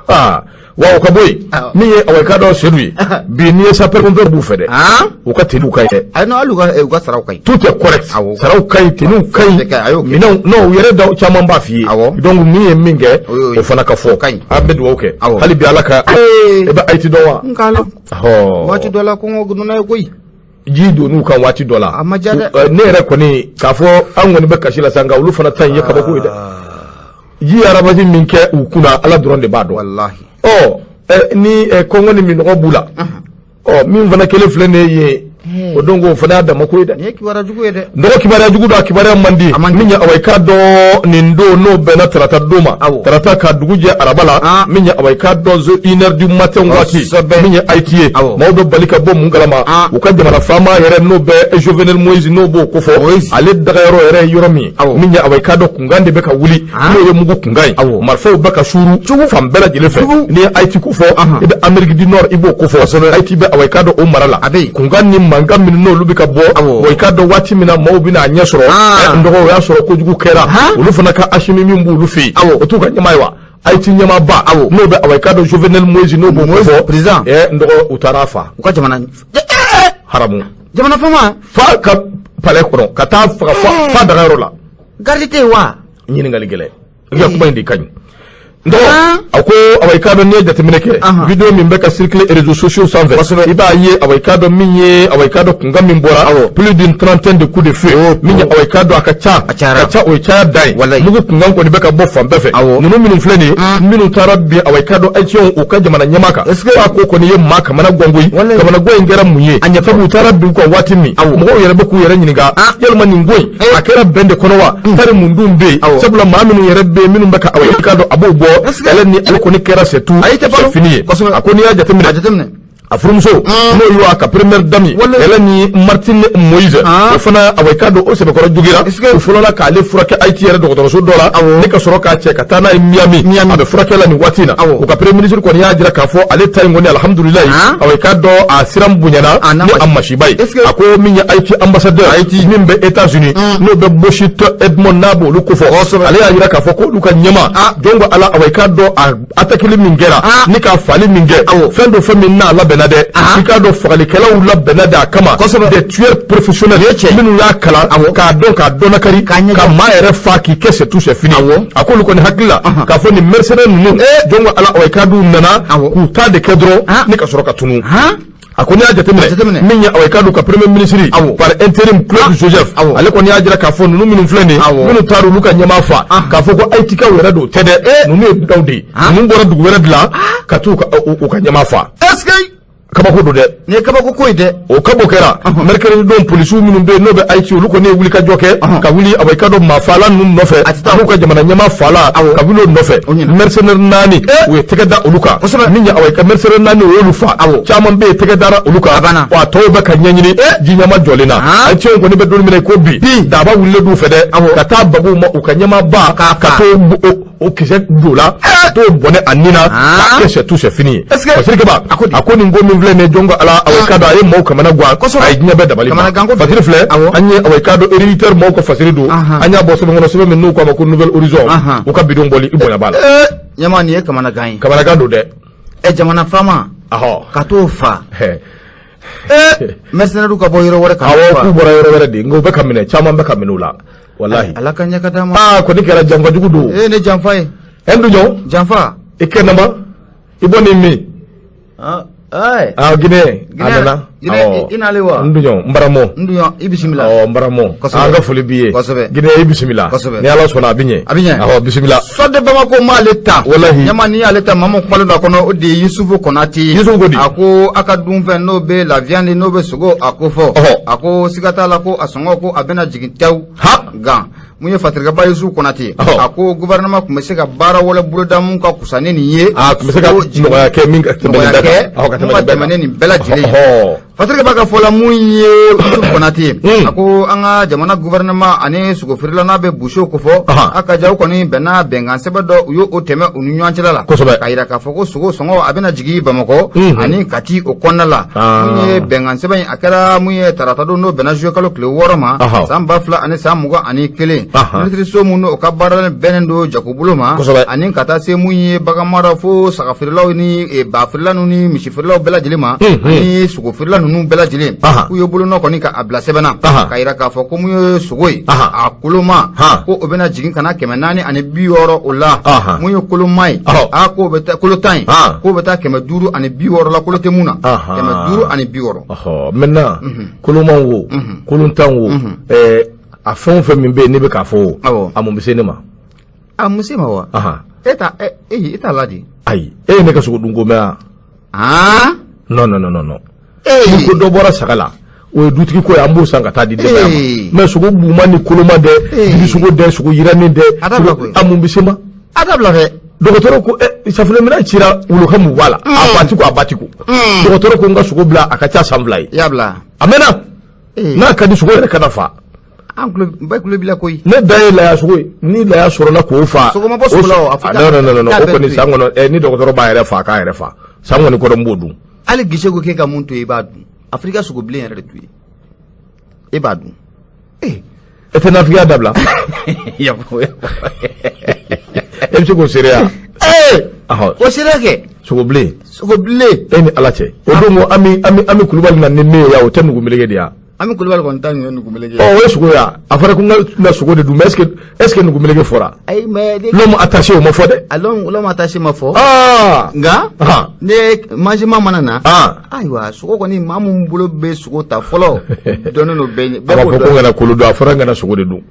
[SPEAKER 1] Aa wa o ka bɔ yen
[SPEAKER 2] Awɔ.
[SPEAKER 1] min ye awa i k'a dɔn Seydou ye bi n'i ye sapeur pompier b'u fɛ dɛ.
[SPEAKER 2] Han.
[SPEAKER 1] U ka tenuw ka ɲi dɛ.
[SPEAKER 2] Ayi non hali u ka saraw ka ɲi.
[SPEAKER 1] Tout est correct.
[SPEAKER 2] Awɔ.
[SPEAKER 1] Saraw ka ɲi, tenuw ka
[SPEAKER 2] Ka ɲi, a y'o
[SPEAKER 1] ɲi.
[SPEAKER 2] kɛ.
[SPEAKER 1] Minɛnw non u yɛrɛ da caman b'a f'i ye.
[SPEAKER 2] Awɔ.
[SPEAKER 1] Donc min ye min kɛ
[SPEAKER 2] O y'o ye.
[SPEAKER 1] o fana ka fɔ.
[SPEAKER 2] O ka ɲi.
[SPEAKER 1] An bɛ dugawu kɛ.
[SPEAKER 2] Awɔ.
[SPEAKER 1] Hali bi Ala ka
[SPEAKER 2] Ee.
[SPEAKER 1] e bɛ Haïti dɔn wa?
[SPEAKER 2] N k'a lɔn.
[SPEAKER 1] Ɔhɔ.
[SPEAKER 2] Waati dɔ la kɔngɔ donna ye koyi.
[SPEAKER 1] Ji donn'u kan waati dɔ la.
[SPEAKER 2] A ma diya dɛ.
[SPEAKER 1] Ne yɛrɛ kɔni k'a fɔ an kɔni bɛ kasi la sa nka olu fana ta in ye kabako ye dɛ. Ji ye arabasi min kɛ u kunna Ala dɔrɔn de b'a dɔn.
[SPEAKER 2] Walahi.
[SPEAKER 1] Ɔ ni kɔngɔ ni minɔgɔ b'u la. Ɔ min fana kelen filɛ nin ye yen. O donc o fana y'a dama ko ye dɛ.
[SPEAKER 2] Nin ye kibaruya jugu ye dɛ.
[SPEAKER 1] Dɔgɔ kibaruya jugu don a kibaruya man di
[SPEAKER 2] A man di.
[SPEAKER 1] min ye awa i k'a dɔn nin don n'o bɛnna tarata don ma
[SPEAKER 2] Awɔ.
[SPEAKER 1] tarata ka dugu jɛ araba la
[SPEAKER 2] Ah.
[SPEAKER 1] min ye awa i k'a dɔn zo une heure du matin waati
[SPEAKER 2] Kosɛbɛ.
[SPEAKER 1] min ye Haïti ye
[SPEAKER 2] Awɔ.
[SPEAKER 1] maaw bɛ bali ka bɔ mun kalama
[SPEAKER 2] Ah.
[SPEAKER 1] u ka jamana faama yɛrɛ n'o bɛ Jovenel Moïse n'o b'o kofɔ
[SPEAKER 2] Moïse.
[SPEAKER 1] ale dagayɔrɔ yɛrɛ ye yɔrɔ min ye
[SPEAKER 2] Awɔ.
[SPEAKER 1] min ye awa i k'a dɔn kunkan de bɛ ka wuli
[SPEAKER 2] Ah.
[SPEAKER 1] n'o ye mugu kunkan ye
[SPEAKER 2] Awɔ.
[SPEAKER 1] marifaw bɛ ka suuru fan bɛɛ lajɛlen fɛ
[SPEAKER 2] Cogo.
[SPEAKER 1] n'i ye Haïti kofɔ
[SPEAKER 2] Ahan.
[SPEAKER 1] i bɛ Amérique du Nord i b'o kofɔ Haïti bɛ awa i k'a dɔn o mara la
[SPEAKER 2] A bɛ yen.
[SPEAKER 1] kunkan ni mankan minnu n'olu bɛ ka bɔ
[SPEAKER 2] Awɔ.
[SPEAKER 1] wa i k'a dɔn waati min na maaw bɛna a ɲɛ sɔrɔ
[SPEAKER 2] Ah.
[SPEAKER 1] n dɔgɔ o y'a sɔrɔ kojugu kɛra
[SPEAKER 2] Han?
[SPEAKER 1] olu fana ka Asimi min b'olu fɛ yen
[SPEAKER 2] Awɔ.
[SPEAKER 1] o t'u ka ɲɛmaa ye wa Haïti ɲɛmaaba
[SPEAKER 2] Awɔ.
[SPEAKER 1] n'o bɛ awa i k'a dɔn Jovenel Moïse n'o b'o
[SPEAKER 2] Moïse,
[SPEAKER 1] kofɔ
[SPEAKER 2] président.
[SPEAKER 1] n dɔgɔ u taara a fa
[SPEAKER 2] U ka jamana.
[SPEAKER 1] haramu
[SPEAKER 2] Jamana faama.
[SPEAKER 1] fa ka palais kɔnɔ ka taa faga fa dagayɔrɔ la
[SPEAKER 2] Garde tɛ yen wa.
[SPEAKER 1] ɲininkali gɛlɛn i ka kuma in de ka ɲi n dɔgɔ
[SPEAKER 2] Han?
[SPEAKER 1] a ko awa i k'a dɔn n'i ye jateminɛ kɛ
[SPEAKER 2] Ahan.
[SPEAKER 1] vidéo min bɛ ka circuler réseaux sociaux sanfɛ
[SPEAKER 2] Kosɛbɛ.
[SPEAKER 1] i b'a ye awa i k'a dɔn min ye awa i k'a dɔn kunkan min bɔra
[SPEAKER 2] Awɔ.
[SPEAKER 1] plus d'une trentaine de coups de feu min ye awa i k'a dɔn a ka ca
[SPEAKER 2] A cayara.
[SPEAKER 1] ka ca o ye caya dan ye
[SPEAKER 2] Walayi.
[SPEAKER 1] mugu kunkan kɔni bɛ ka bɔ fan bɛɛ fɛ
[SPEAKER 2] Awɔ.
[SPEAKER 1] ninnu minnu filɛ nin ye minnu taara bi awa i k'a dɔn Haïtiens u ka jamana ɲɛmaa kan
[SPEAKER 2] Est-ce que-
[SPEAKER 1] a ko kɔni ye maa kamana gan koyi
[SPEAKER 2] Walayi.
[SPEAKER 1] kamana gan in kɛra mun ye
[SPEAKER 2] A ɲɛfɔ.
[SPEAKER 1] sabu u taara bin u kan waati min
[SPEAKER 2] Awɔ.
[SPEAKER 1] mɔgɔw yɛrɛ bɛ k'u yɛrɛ ɲininka
[SPEAKER 2] Ah.
[SPEAKER 1] yalima nin ko in
[SPEAKER 2] Eh.
[SPEAKER 1] a kɛra bɛn de kɔnɔ wa tari mun dun bɛ yen
[SPEAKER 2] Awɔ.
[SPEAKER 1] sabula maa minnu yɛrɛ bɛ yen minnu bɛ ka awa i k'a dɔn a b'o bɔ
[SPEAKER 2] Est-ce que-
[SPEAKER 1] ale ni ale kɔni kɛra c'est tout
[SPEAKER 2] Ayi, tɛ balo.
[SPEAKER 1] c'est fini ye
[SPEAKER 2] Kosɛbɛ.
[SPEAKER 1] a ko n'i y'a jateminɛ
[SPEAKER 2] A jateminɛ.
[SPEAKER 1] a furumuso n'o y'o a ka première dame ye
[SPEAKER 2] Walayi.
[SPEAKER 1] elle ni Martine Moïse
[SPEAKER 2] Ah.
[SPEAKER 1] o fana awa i k'a dɔn o sɛbɛkɔrɔ jogira
[SPEAKER 2] Est-ce que-
[SPEAKER 1] o fɔlɔla k'ale furakɛ Haïti yɛrɛ dɔgɔtɔrɔso dɔ la
[SPEAKER 2] Awɔ.
[SPEAKER 1] ne ka sɔrɔ k'a cɛ ka taa n'a ye Miami
[SPEAKER 2] Miami.
[SPEAKER 1] a bɛ furakɛ la nin waati in na
[SPEAKER 2] Awɔ.
[SPEAKER 1] o ka premier ministre kɔni y'a jira k'a fɔ ale ta in kɔni alihamudulilayi
[SPEAKER 2] Ah.
[SPEAKER 1] awa i k'a dɔn a sira bonyana
[SPEAKER 2] Ah, n'a
[SPEAKER 1] ni
[SPEAKER 2] ma-
[SPEAKER 1] a masiba ye
[SPEAKER 2] Est-ce que-
[SPEAKER 1] a ko min ye Haïti ambassadeur min bɛ États-Unis n'o bɛ Bocchit Edmond n'a b'olu kofɔ
[SPEAKER 2] Kosɛbɛ.
[SPEAKER 1] ale y'a jira k'a fɔ k'olu ka ɲɛma
[SPEAKER 2] Ah.
[SPEAKER 1] jɔn ko Ala awa i k'a dɔn a attaqueli min kɛra
[SPEAKER 2] Ah.
[SPEAKER 1] ni k'a fali min kɛ
[SPEAKER 2] Awɔ.
[SPEAKER 1] fɛn dɔ fɛn min n'a labɛnna nana dɛ, i k'a dɔn fagalikɛlaw labɛnna de a kama, des tueurs professionnels minnu y'a kalan k'a dɔn, k'a dɔn lakari, ka maa yɛrɛ fa k'i kɛ c'est tout, c'est fini. A k'olu kɔni hakili la k'a fɔ nin mercenaires ninnu, jɔn ko Ala, i k'a d'u nana k'u ta de kɛ dɔrɔn ni ka sɔrɔ ka tunu. A ko n'i y'a jateminɛ, min ye awa i k'a dɔn ka premier ministre par intérim Claude Joseph, ale kɔni y'a jira k'a fɔ ninnu minnu filɛ nin ye, minnu taara olu ka ɲɛmaa fa, k'a fɔ ko Haïtikaw yɛrɛ don tɛ dɛ, ninnu ye daw de ye, ninnu bɔra dugu wɛrɛ de la ka t'u ka ɲɛmaa fa.
[SPEAKER 2] Est-ce que
[SPEAKER 1] Kabako don dɛ.
[SPEAKER 2] Nin ye kabako ko ye dɛ.
[SPEAKER 1] O kabo kɛra mercredi don. Polisiw minnu bɛ yen n'o bɛ Haïti, olu kɔni ye wulikajɔ kɛ ka wuli awa i ka dɔn maafala ninnu nɔfɛ, n'u ka jamana ɲɛmaa fala, ka wuli o nɔfɛ. Mercenaires naani, u ye tɛgɛ da olu kan. Min ye awa i ka mercenaires naani, o y'olu fa. Caman bɛ yen, tɛgɛ dara olu kan, wa a tɔw bɛ ka ɲɛɲini ji ɲɛma jɔlen na. Haïtiens kɔni bɛ don min na i ko bi, daba wulilen d'u fɛ dɛ ka taa bagu ma u ka ɲɛmaaba, ka t'o o kisɛ don la, ka t'o bɔnɛ a nin na, k'a kɛ c'est tout, c'est fini. Fasiri Kaba, a ko nin ko min filɛ nin ye, jɔn ko Ala, awa i ka dɔn a ye maaw kamana gan, a ye diɲɛ bɛɛ dabali ban. Fasiri filɛ, an ye awa i ka dɔn éditeur maaw ka fasiri don, an y'a bɔ sɛbɛn kɔnɔ, sɛbɛn min n'u k'a ma ko Nouvel Horizon, u ka bidon bɔli i bonya b'a la.
[SPEAKER 2] Ɲɛma, nin ye kamanagan ye.
[SPEAKER 1] Kamanagan don dɛ.
[SPEAKER 2] Ɛ, jamana faama ka t'o fa, mercenaires ka bɔ yɔrɔ wɛrɛ ka.
[SPEAKER 1] Awɔ, k'u bɔra yɔrɔ wɛrɛ de, nka u bɛ ka minɛ, caman bɛ ka minɛ u la walahi.
[SPEAKER 2] Ala ka ɲɛ ka d'a ma.
[SPEAKER 1] Aa, kɔni kɛra janfa jugu don.
[SPEAKER 2] Ee, ne janfa ye.
[SPEAKER 1] Ɛ, n dun
[SPEAKER 2] janfa.
[SPEAKER 1] I kɛnɛma i bɔ nin min. Ah, Guinée, a nana.
[SPEAKER 2] Guinée, i nalen wa?
[SPEAKER 1] N dun n baramɔ.
[SPEAKER 2] N dun, i bisimila.
[SPEAKER 1] Awɔ, n baramɔ. An ka foli b'i ye. Guinée, i bisimila. Ni Ala sɔnna, a bɛ ɲɛ.
[SPEAKER 2] A bɛ ɲɛ.
[SPEAKER 1] Awɔ, bisimila.
[SPEAKER 2] Sɔde Bamako m'ale ta.
[SPEAKER 1] Walahi.
[SPEAKER 2] Ɲama, n'i y'ale ta, maa min kumalen don a kɔnɔ, o de ye Yusufu Konate.
[SPEAKER 1] Yusufu ko di?
[SPEAKER 2] A ko a ka dunfɛn n'o bɛ la viande, n'o bɛ sogo, a ko fɔ. A ko siga t'a la ko a sɔngɔ ko a bɛna jigin tewu. Gan mun ye Fatirikaba Yusufu Konate, a ko gouvernement tun bɛ se ka baara wɛrɛ boloda mun ka kusa ni nin ye.
[SPEAKER 1] A tun bɛ se ka nɔgɔya kɛ min ka tɛmɛ nin bɛɛ kan.
[SPEAKER 2] Mun ka tɛmɛ ni nin bɛɛ lajɛlen ye. Fatirikaba ka fɔ la, mun ye Yusufu Konate ye, a ko an ka jamana gouvernement ani sogofeerela n'a bɛ boucher ko fɔ, a ka jaw kɔni bɛnna bɛnkan sɛbɛn dɔ, u y'o tɛmɛ u ni ɲɔgɔn cɛla la. K'a yira k'a fɔ ko sogo sɔngɔ a bɛna jigin Bamakɔ ani Kati o kɔnɔna la. Mun ye bɛnkan sɛbɛn in, a kɛra mun ye tarata don, n'o bɛnna juillet kalo tile 6 ma, san 2021. Minisiriso mun n'o ka baara bɛnnen don jagobolo ma, ani ka taa se mun ye baganmara fo sagafeerelaw ni bafeerela ni misifeerelaw bɛɛ lajɛlen ma, ani sogofeerela ninnu bɛɛ lajɛlen, k'u ye bolonɔ kɔni ka a bila sɛbɛn na, ka yira k'a fɔ ko mun ye sogo ye, a koloma, ko o bɛna jigin ka na 460 o la. Mun ye koloma ye, a k'o bɛ taa kolo tan ye, k'o bɛ taa 560 la, kolo tɛ mun na, 560.
[SPEAKER 1] Maintenant, koloman wo, kolontan wo, a fɛn o fɛn min bɛ yen, ne bɛ k'a fɔ o, a mun bɛ se ne ma?
[SPEAKER 2] A mun se ma wa? E ta e t'a la de.
[SPEAKER 1] Ayi, e ye ne ka sogo dun ko mɛn wa? Non, non, non, non. Ni ko dɔ bɔra saga la, o ye dutigi ko ye, an b'o san ka taa di denbaya ma. Mais sogo buman ni koloma dɛ, jiri sogo dɛ, sogo yiranin dɛ, a mun bɛ se ma?
[SPEAKER 2] A dabila dɛ.
[SPEAKER 1] Dɔgɔtɔrɔ ko safunɛminɛn cira wulu ka mun b'a la? A ba ti ko, a ba ti ko. Dɔgɔtɔrɔ ko n ka sogo bila, a ka ca san 2 ye.
[SPEAKER 2] I y'a bila.
[SPEAKER 1] A mɛnna. N'a ka di, sogo yɛrɛ kana fa.
[SPEAKER 2] An kulo bɛɛ kulo b'i la koyi.
[SPEAKER 1] Ne da ye laya sogo ye, ni laya sɔrɔla k'o fa.
[SPEAKER 2] Sogo ma bɔ sogo la o.
[SPEAKER 1] Non, non, non, o kɔni san kɔnɔ, ni dɔgɔtɔrɔ b'a yɛrɛ fa, a k'a yɛrɛ fa. San kɔni kɔrɔ, n b'o dun.
[SPEAKER 2] Hali gise ko k'e ka mun to yen, i b'a dun. Afirika sogo bilen yɛrɛ de to yen, e b'a dun.
[SPEAKER 1] E tɛ nafigiya dabila. E bɛ se k'o seereya.
[SPEAKER 2] O seereya kɛ.
[SPEAKER 1] Sogo bilen.
[SPEAKER 2] Sogo bilen.
[SPEAKER 1] E ni Ala cɛ. O don ko an bɛ Kulubali na ni min ye yan, o tɛ nugumeleke de ya.
[SPEAKER 2] An bɛ Kulubali kɔni ta nin ye nugumeleke.
[SPEAKER 1] Ɔ, o ye sogo ye wa? A fɔra ko n ka na sogo de dun, mais est-ce que nugumeleke fɔra?
[SPEAKER 2] Ayi, mais.
[SPEAKER 1] L'homme attaché, o ma fɔ dɛ.
[SPEAKER 2] A l'homme attaché ma fɔ. Nka. Ne mangement mana na. Ayiwa, sogo kɔni, maa mun bolo bɛ sogo ta fɔlɔ, dɔnnen don bɛɛ ɲɛ.
[SPEAKER 1] A b'a fɔ ko n kana kolo dun, a fɔra n kana sogo de dun.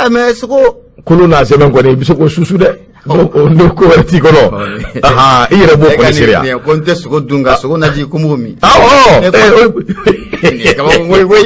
[SPEAKER 2] Mais sogo.
[SPEAKER 1] Kolo n'a sɛbɛn kɔni, i bɛ se k'o susu dɛ. N'o ko wɛrɛ t'i kɔnɔ, i yɛrɛ b'o kɔni seereya.
[SPEAKER 2] Ko n tɛ sogo dun, ka sogo naji ko n b'o min.
[SPEAKER 1] Awɔ.
[SPEAKER 2] Kabako koyi koyi.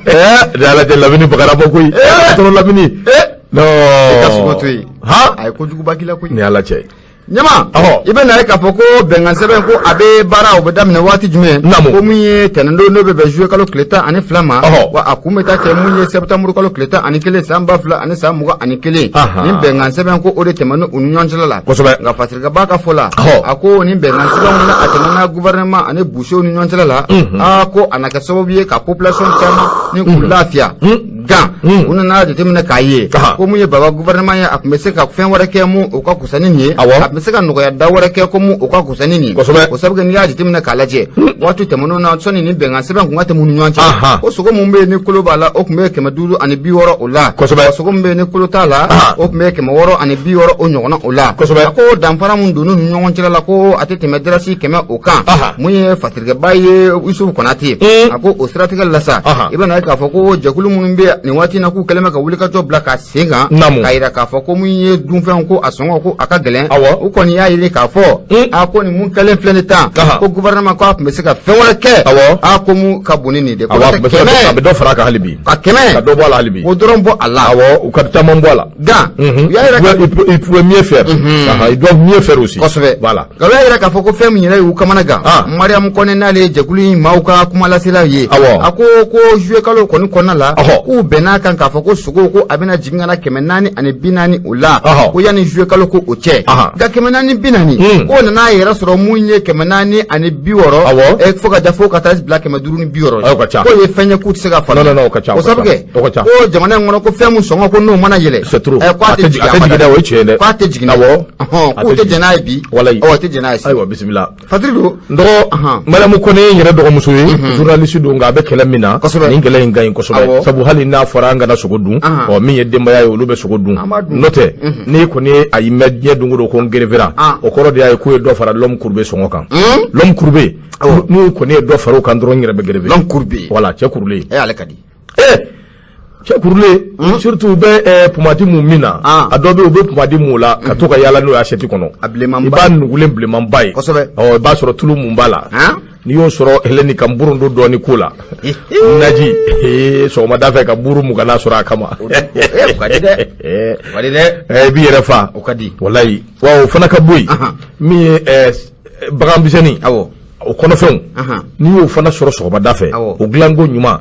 [SPEAKER 1] Ɛɛ, Ala tɛ Lamini bagara bɔ koyi. Tɔrɔ Lamini. Non.
[SPEAKER 2] I ka sogo to yen. A ye kojuguba k'i la koyi.
[SPEAKER 1] Ni Ala cɛ.
[SPEAKER 2] Ɲama, i bɛ na ye k'a fɔ ko bɛnkan sɛbɛn ko a bɛ baara, o bɛ daminɛ waati jumɛn? Ko mun ye tɛnɛndon, n'o bɛ bɛn juillet kalo tile 12 ma, wa a kun bɛ taa kɛ mun ye septembre kalo tile 11 san 2021. Nin bɛnkan sɛbɛn ko o de tɛmɛna u ni ɲɔgɔn cɛla la. Nka Fatirikaba ka fɔ la, a ko nin bɛnkan sɛbɛn mun a tɛmɛna gouvernement ani boucherw ni ɲɔgɔn cɛla la, aa, ko a na kɛ sababu ye ka population caman ni k'u lafiya. Gan. Gan u nana jateminɛ k'a ye ko mun ye baba gouvernement ye, a tun bɛ se ka fɛn wɛrɛ kɛ mun o ka kusa ni nin ye, a tun bɛ se ka nɔgɔya da wɛrɛ kɛ ko mun o ka kusa ni nin ye. O sabu kɛ n'i y'a jateminɛ k'a lajɛ, waati tɛmɛnenw na, sɔnni ni bɛnkan sɛbɛn kun ka tɛmɛ u ni ɲɔgɔn cɛ, ko sogo mun bɛ yen ni kolo b'a la, o tun bɛ 560 o la. Sogo min bɛ yen ni kolo t'a la, o tun bɛ 660 o ɲɔgɔnna o la. A ko danfara mun donn'u ni ɲɔgɔn cɛla la, ko a tɛ tɛmɛ dalasi 100 o kan. Mun ye fatirikɛba ye Yusufu Konate, a ko o siratigɛ la sa, i bɛna ye k'a fɔ ko jɛkulu minnu bɛ nin waati in na, k'u kɛlen bɛ ka wulikajɔ bila ka sen kan, k'a yira k'a fɔ ko mun ye dunfɛnw ko a sɔngɔ ko a ka gɛlɛn. U kɔni y'a yira k'a fɔ a ko nin mun kɛlen filɛ nin tan, ko gouvernement ko a tun bɛ se ka fɛn wɛrɛ kɛ, a ko mun ka bon ni nin de
[SPEAKER 1] ko a bɛ dɔ fara a kan hali bi,
[SPEAKER 2] ka 100
[SPEAKER 1] ka dɔ bɔ a la hali bi,
[SPEAKER 2] o dɔrɔn bɔ a la.
[SPEAKER 1] Awɔ, u ka caman bɔ a la.
[SPEAKER 2] Gan u y'a yira
[SPEAKER 1] ils pouvaient mieux faire. Ils doivent mieux faire aussi.
[SPEAKER 2] Kosɛbɛ.
[SPEAKER 1] Voilà.
[SPEAKER 2] Nka u y'a yira k'a fɔ ko fɛn min yɛrɛ y'u kamana gan, Mariam Kɔnɛ n'ale ye jɛkulu in maaw ka kumalasela ye, a ko ko juillet kalo kɔni kɔnɔna la, k'u bɛnn'a kan k'a fɔ ko sogo ko a bɛna jigin ka na 440 o la, ko yanni juillet kalo ko o cɛ. Nka 440, k'o nana a yɛrɛ sɔrɔ mun ye 460, fo ka ja fo ka taa bila 560. K'o ye fɛn ye k'u tɛ se ka faamuya.
[SPEAKER 1] Non, o ka ca.
[SPEAKER 2] O sabu kɛ ko jamana in kɔnɔ ko fɛn mun sɔngɔ ko n'o mana yɛlɛ,
[SPEAKER 1] c'est trop.
[SPEAKER 2] K'a tɛ jigin
[SPEAKER 1] a dɛ, o ye tiɲɛ ye dɛ.
[SPEAKER 2] K'a tɛ jigin.
[SPEAKER 1] Awɔ.
[SPEAKER 2] K'u tɛ jɛn n'a ye bi.
[SPEAKER 1] Walayi.
[SPEAKER 2] Ɔ, tɛ jɛn n'a ye sini.
[SPEAKER 1] Ayiwa, bisimila.
[SPEAKER 2] Fatiri don.
[SPEAKER 1] N dɔgɔ Mariam Kɔnɛ ye n yɛrɛ dɔgɔmuso ye, journaliste don, nka a bɛ kɛlɛ min na, nin kɛlɛ in ka ɲi kosɛbɛ. Sabu hali n'a fɔra an kana sogo dun, ɔ min ye denbaya ye, olu bɛ sogo dun. N'o tɛ, n'i kɔni ye a y'i mɛn diɲɛ don o don ko n gerefera, o kɔrɔ de y'a ye k'u ye dɔ fara l'homme courbé sɔngɔ kan. L'homme courbé, n'u kɔni ye dɔ fara o kan dɔrɔn, n yɛrɛ bɛ gerefe.
[SPEAKER 2] L'homme courbé.
[SPEAKER 1] Voilà, cɛ kurulen.
[SPEAKER 2] Ale ka di.
[SPEAKER 1] Cɛ kurulen, surtout u bɛ pomadi mun min na, a dɔ bɛ yen u bɛ pomadi mun la ka to ka yaala n'o ye assiette kɔnɔ.
[SPEAKER 2] A bilenmanba.
[SPEAKER 1] I b'a nugulen bilenmanba ye.
[SPEAKER 2] Kosɛbɛ.
[SPEAKER 1] Ɔ, i b'a sɔrɔ tulu mun b'a la. N'i y'o sɔrɔ Hélène ka nburundo dɔɔni k'o la. Naji, sɔgɔmada fɛ ka buru 20 sɔrɔ a kama.
[SPEAKER 2] O ka di dɛ. O ka di dɛ.
[SPEAKER 1] I b'i yɛrɛ fa.
[SPEAKER 2] O ka di.
[SPEAKER 1] Walayi. Wa o fana ka bɔ yen. Min ye bagan misɛnnin.
[SPEAKER 2] Awɔ.
[SPEAKER 1] O kɔnɔfɛnw. N'i y'o fana sɔrɔ sɔgɔmada fɛ. O dilanko ɲuman.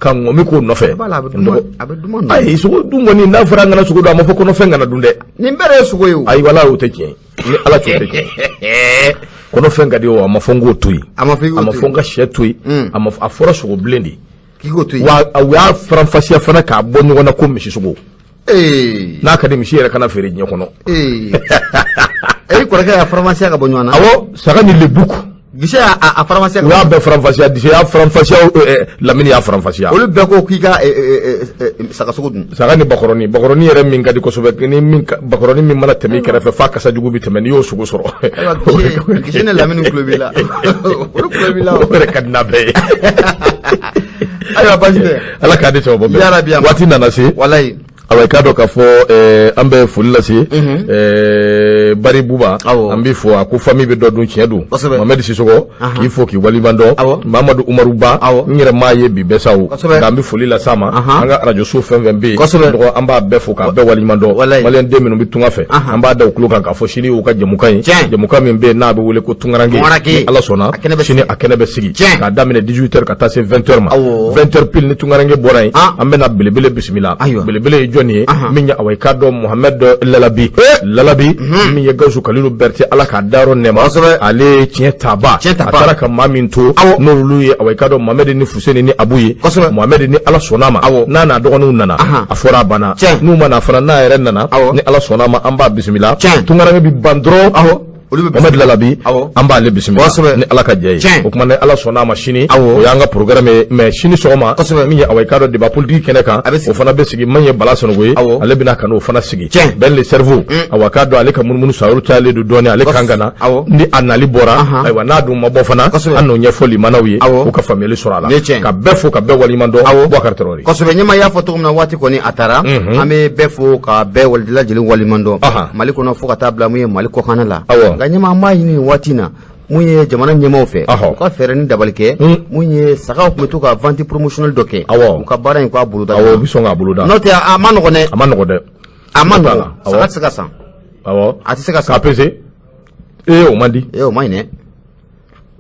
[SPEAKER 1] Ka ŋɔmi k'o nɔfɛ.
[SPEAKER 2] A bɛ duman nɔ.
[SPEAKER 1] Ayi, sogo dun kɔni, n'a fɔra an kana sogo dun, a ma fɔ kɔnɔfɛn kana dun dɛ.
[SPEAKER 2] Nin bɛɛ de ye sogo ye o.
[SPEAKER 1] Ayi, walayi, o tɛ tiɲɛ ye. Ni Ala cɛ, o tɛ tiɲɛ ye. Kɔnɔfɛn ka di o, a ma fɔ n k'o to yen.
[SPEAKER 2] A ma fɔ i k'o to yen.
[SPEAKER 1] A ma fɔ n ka sɛ to yen. A fɔra sogo bilen de.
[SPEAKER 2] K'i k'o to yen.
[SPEAKER 1] Wa u y'a faranfasiya fana k'a bɔ ɲɔgɔn na ko misi sogo. N'a ka di misi yɛrɛ kana feere diɲɛ kɔnɔ.
[SPEAKER 2] E kɔrɔkɛ y'a faranfasiya ka bɔ ɲɔgɔn na.
[SPEAKER 1] Awɔ, saga ni lebuku.
[SPEAKER 2] Gise y'a faranfasiya.
[SPEAKER 1] U y'a bɛɛ faranfasiya, Dise y'a faranfasiya, Lamini y'a faranfasiya.
[SPEAKER 2] Olu bɛɛ ko k'i ka sagasogo dun.
[SPEAKER 1] Saga ni bakɔrɔni, bakɔrɔni yɛrɛ min ka di kosɛbɛ, ni min bakɔrɔni min mana tɛmɛ i kɛrɛfɛ f'a kasa jugu bɛ tɛmɛ, n'i y'o sogo sɔrɔ.
[SPEAKER 2] Ayiwa, Gise ni Lamini tulo b'i la. Olu tulo b'i la.
[SPEAKER 1] O yɛrɛ ka di n'a bɛɛ ye.
[SPEAKER 2] Ayiwa, baasi tɛ.
[SPEAKER 1] Ala k'a di sababu bɛɛ.
[SPEAKER 2] Yarabi.
[SPEAKER 1] Waati nana se.
[SPEAKER 2] Walayi.
[SPEAKER 1] Awa, i k'a dɔn k'a fɔ an bɛ foli lase Bari Buba, an b'i fo. A ko famille bɛ dɔ dun, tiɲɛ don. Mohamed Sisɔgɔ k'i fo k'i waleɲuman dɔn. Mamadu Umaru Ba, n yɛrɛ m'a ye bi bɛɛ sa o, nka an bɛ foli lase a ma. An ka arajoso fɛn fɛn bɛ yen, dɔgɔ an b'a bɛɛ fo k'a bɛɛ waleɲuman dɔn. Maliyɛn den minnu bɛ tunga fɛ, an b'a da u tulo kan k'a fɔ sini y'u ka jɛmukan ye, jɛmukan min bɛ yen n'a bɛ wele ko Tunkaranke. Ni Ala sɔnna, sini a kɛnɛ bɛ sigi k'a daminɛ 18h ka taa se 20h ma. 20h pile ni Tunkaranke bɔra yen, an bɛna belebele bisimila. Belebele ye jɔn ye? Min ye awa i k'a dɔn Mohamed Lalabi, Lalabi min ye Gawusu Kalilu Berete, Ala k'a dayɔrɔ nɛɛma, ale ye tiɲɛ taba, a taara ka maa min to n'olu ye awa i k'a dɔn Mohamed ni Fuseni ni Abu ye. Mohamed, ni Ala sɔnna ma, n'a n'a dɔgɔninw nana, a fɔra a banna. N'u ma na fana, n'a yɛrɛ nana, ni Ala sɔnna ma, an b'a bisimila. Tunkaranke bi ban dɔrɔn, Mohamed Lalabi, an b'ale bisimila ni Ala ka jɛ ye. O tuma ni Ala sɔnna a ma, sini o y'an ka programme ye. Mais sini sɔgɔma, min ye awa i k'a dɔn débat politique kɛnɛ kan, o fana bɛ sigi. Min ye Bala Sanogo ye, ale bɛna ka n'o fana sigi. Ben le cerveau, awa k'a dɔn ale ka munumunu sayɔrɔ cayalen don dɔɔnin, ale kan ka na ni a nali bɔra. Ayiwa, n'a dun ma bɔ fana, an n'o ɲɛfɔ limanaw ye, u ka faamuyali sɔrɔ a la. Ka bɛɛ fo ka bɛɛ waleɲuman dɔn. Boubacar Traoré.
[SPEAKER 2] Kosɛbɛ, ɲɛma y'a fɔ cogo min na, waati kɔni a taara. An bɛ bɛɛ fo ka bɛɛ lajɛlen waleɲuman dɔn, Mali kɔnɔ fo ka taa bila mun ye Mali kɔkanna la. Nka ɲɛma, an b'a ɲini nin waati in na mun ye jamana ɲɛmaaw fɛ, u ka fɛɛrɛ ni dabali kɛ mun ye sagaw tun bɛ to ka vente promotionnelle dɔ kɛ, u ka baara in k'a boloda.
[SPEAKER 1] Awɔ, u bɛ sɔn k'a boloda.
[SPEAKER 2] N'o tɛ, a ma nɔgɔn dɛ.
[SPEAKER 1] A ma nɔgɔn dɛ.
[SPEAKER 2] A ma nɔgɔn, saga tɛ se ka san.
[SPEAKER 1] Awɔ.
[SPEAKER 2] A tɛ se ka san.
[SPEAKER 1] K'a pese. O man di.
[SPEAKER 2] O man ɲi dɛ.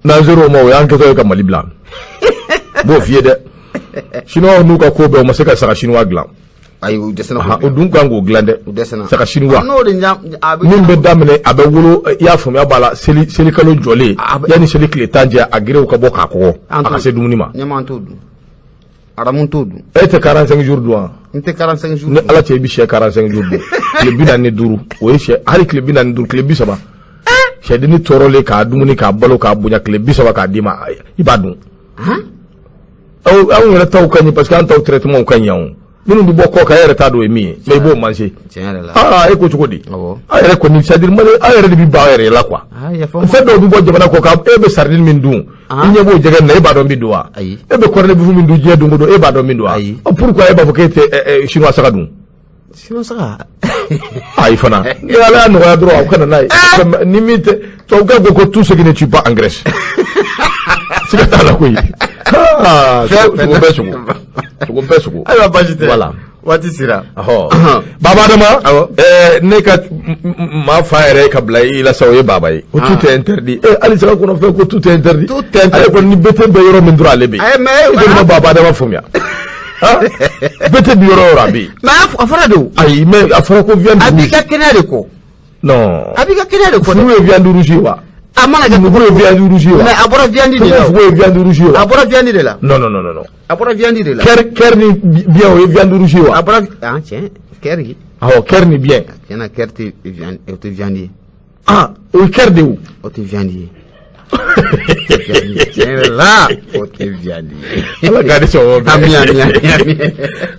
[SPEAKER 1] N'an ser'o ma, o y'an kɛtɔ ye ka Mali bila. N b'o f'i ye dɛ. Chinois n'u ka ko bɛɛ, u ma se ka saga chinois dilan.
[SPEAKER 2] Ayi, u dɛsɛra.
[SPEAKER 1] O dun kan k'o dilan dɛ.
[SPEAKER 2] U dɛsɛra.
[SPEAKER 1] Saga chinois.
[SPEAKER 2] N'o de
[SPEAKER 1] min bɛ daminɛ, a bɛ wolo, i y'a faamuya b'a la, selikalo jɔlen, yanni seli tile 10 cɛ, a gerew ka bɔ k'a kɔgɔ, a ka se dumuni ma.
[SPEAKER 2] Ɲɛma, an t'o dun. Aramu t'o dun.
[SPEAKER 1] E tɛ 45 jours dun wa?
[SPEAKER 2] N tɛ 45 jours.
[SPEAKER 1] Ni Ala cɛ, i bɛ sɛ 45 jours dun. Tile 45, o ye sɛ, hali tile 45, tile 30. Sɛdenni tɔɔrɔlen k'a dumuni, k'a balo, k'a bonya tile 30, k'a d'i ma, i b'a dun. Aw, anw yɛrɛ taw ka ɲi parce que an taw traitement ka ɲi. Anw minnu bɛ bɔ kɔ kan, e yɛrɛ t'a dɔn o ye min ye, mais i b'o manger.
[SPEAKER 2] Tiɲɛ yɛrɛ la.
[SPEAKER 1] Aa, e ko cogo di?
[SPEAKER 2] Awɔ.
[SPEAKER 1] An yɛrɛ kɔni, c'est à dire mali, an yɛrɛ de bɛ ban an yɛrɛ la quoi.
[SPEAKER 2] Aa, yafa n ma.
[SPEAKER 1] Fɛn dɔw bɛ bɔ jamana kɔ kan, e bɛ sardine min dun, i ɲɛ b'o jɛgɛ nin na, e b'a dɔn min don wa?
[SPEAKER 2] Ayi.
[SPEAKER 1] E bɛ corned beef min dun diɲɛ don o don, e b'a dɔn min don wa?
[SPEAKER 2] Ayi.
[SPEAKER 1] Ɔ, pourquoi e b'a fɔ k'e tɛ chinois saga dun?
[SPEAKER 2] Sinon saga.
[SPEAKER 1] Ayi fana, ni Ala y'a nɔgɔya dɔrɔn, aw kana n'a ye. Ni min tɛ, tubabukɛ ko ko tout ce qui ne tue pas engraisse. Siga t'a la koyi. Ah, sogo bɛɛ sogo, sogo bɛɛ sogo.
[SPEAKER 2] Ayiwa, baasi tɛ.
[SPEAKER 1] Voilà.
[SPEAKER 2] Waati sera.
[SPEAKER 1] Ɔhɔ, Baba Adama.
[SPEAKER 2] Awɔ.
[SPEAKER 1] Ne ka maa fa yɛrɛ ka bila i la sa, o ye baba ye. Ko tout est interdit. Hali saga kɔnɔ fɛn, ko tout est interdit.
[SPEAKER 2] Tout est interdit.
[SPEAKER 1] Ale kɔni, ni bete bɛ yɔrɔ min dɔrɔn, ale bɛ yen.
[SPEAKER 2] Ayi, mais
[SPEAKER 1] I kɔni ma Baba Adama faamuya. Ah, bete bi yɔrɔ o yɔrɔ, a bɛ yen.
[SPEAKER 2] Mais a fɔra de o.
[SPEAKER 1] Ayi, mais a fɔra ko viande
[SPEAKER 2] A b'i
[SPEAKER 1] rouge.
[SPEAKER 2] ka kɛnɛya de kɔ.
[SPEAKER 1] Non.
[SPEAKER 2] A b'i ka kɛnɛya de kɔ dɛ.
[SPEAKER 1] Furu ye viande rouge ye wa?
[SPEAKER 2] A mana kɛ.
[SPEAKER 1] Nugu ye viande rouge ye wa?
[SPEAKER 2] Mais a bɔra viande de la o.
[SPEAKER 1] Fugu ye viande rouge ye wa?
[SPEAKER 2] A bɔra viande de la.
[SPEAKER 1] Non, non, non, non, non.
[SPEAKER 2] A bɔra viande de la.
[SPEAKER 1] Cœur ni biens, o ye viande rouge ye wa?
[SPEAKER 2] A bɔra, ah tiɲɛ, cœur.
[SPEAKER 1] Awɔ, cœur ni biens.
[SPEAKER 2] Tiɲɛ na, cœur tɛ viande, o tɛ viande ye.
[SPEAKER 1] Ah, o ye cœur de ye o.
[SPEAKER 2] O tɛ viande ye. Tiɲɛ yɛrɛ la, o tɛ viande ye.
[SPEAKER 1] Ala k'a di sɔn.
[SPEAKER 2] Ami, ami, ami, ami.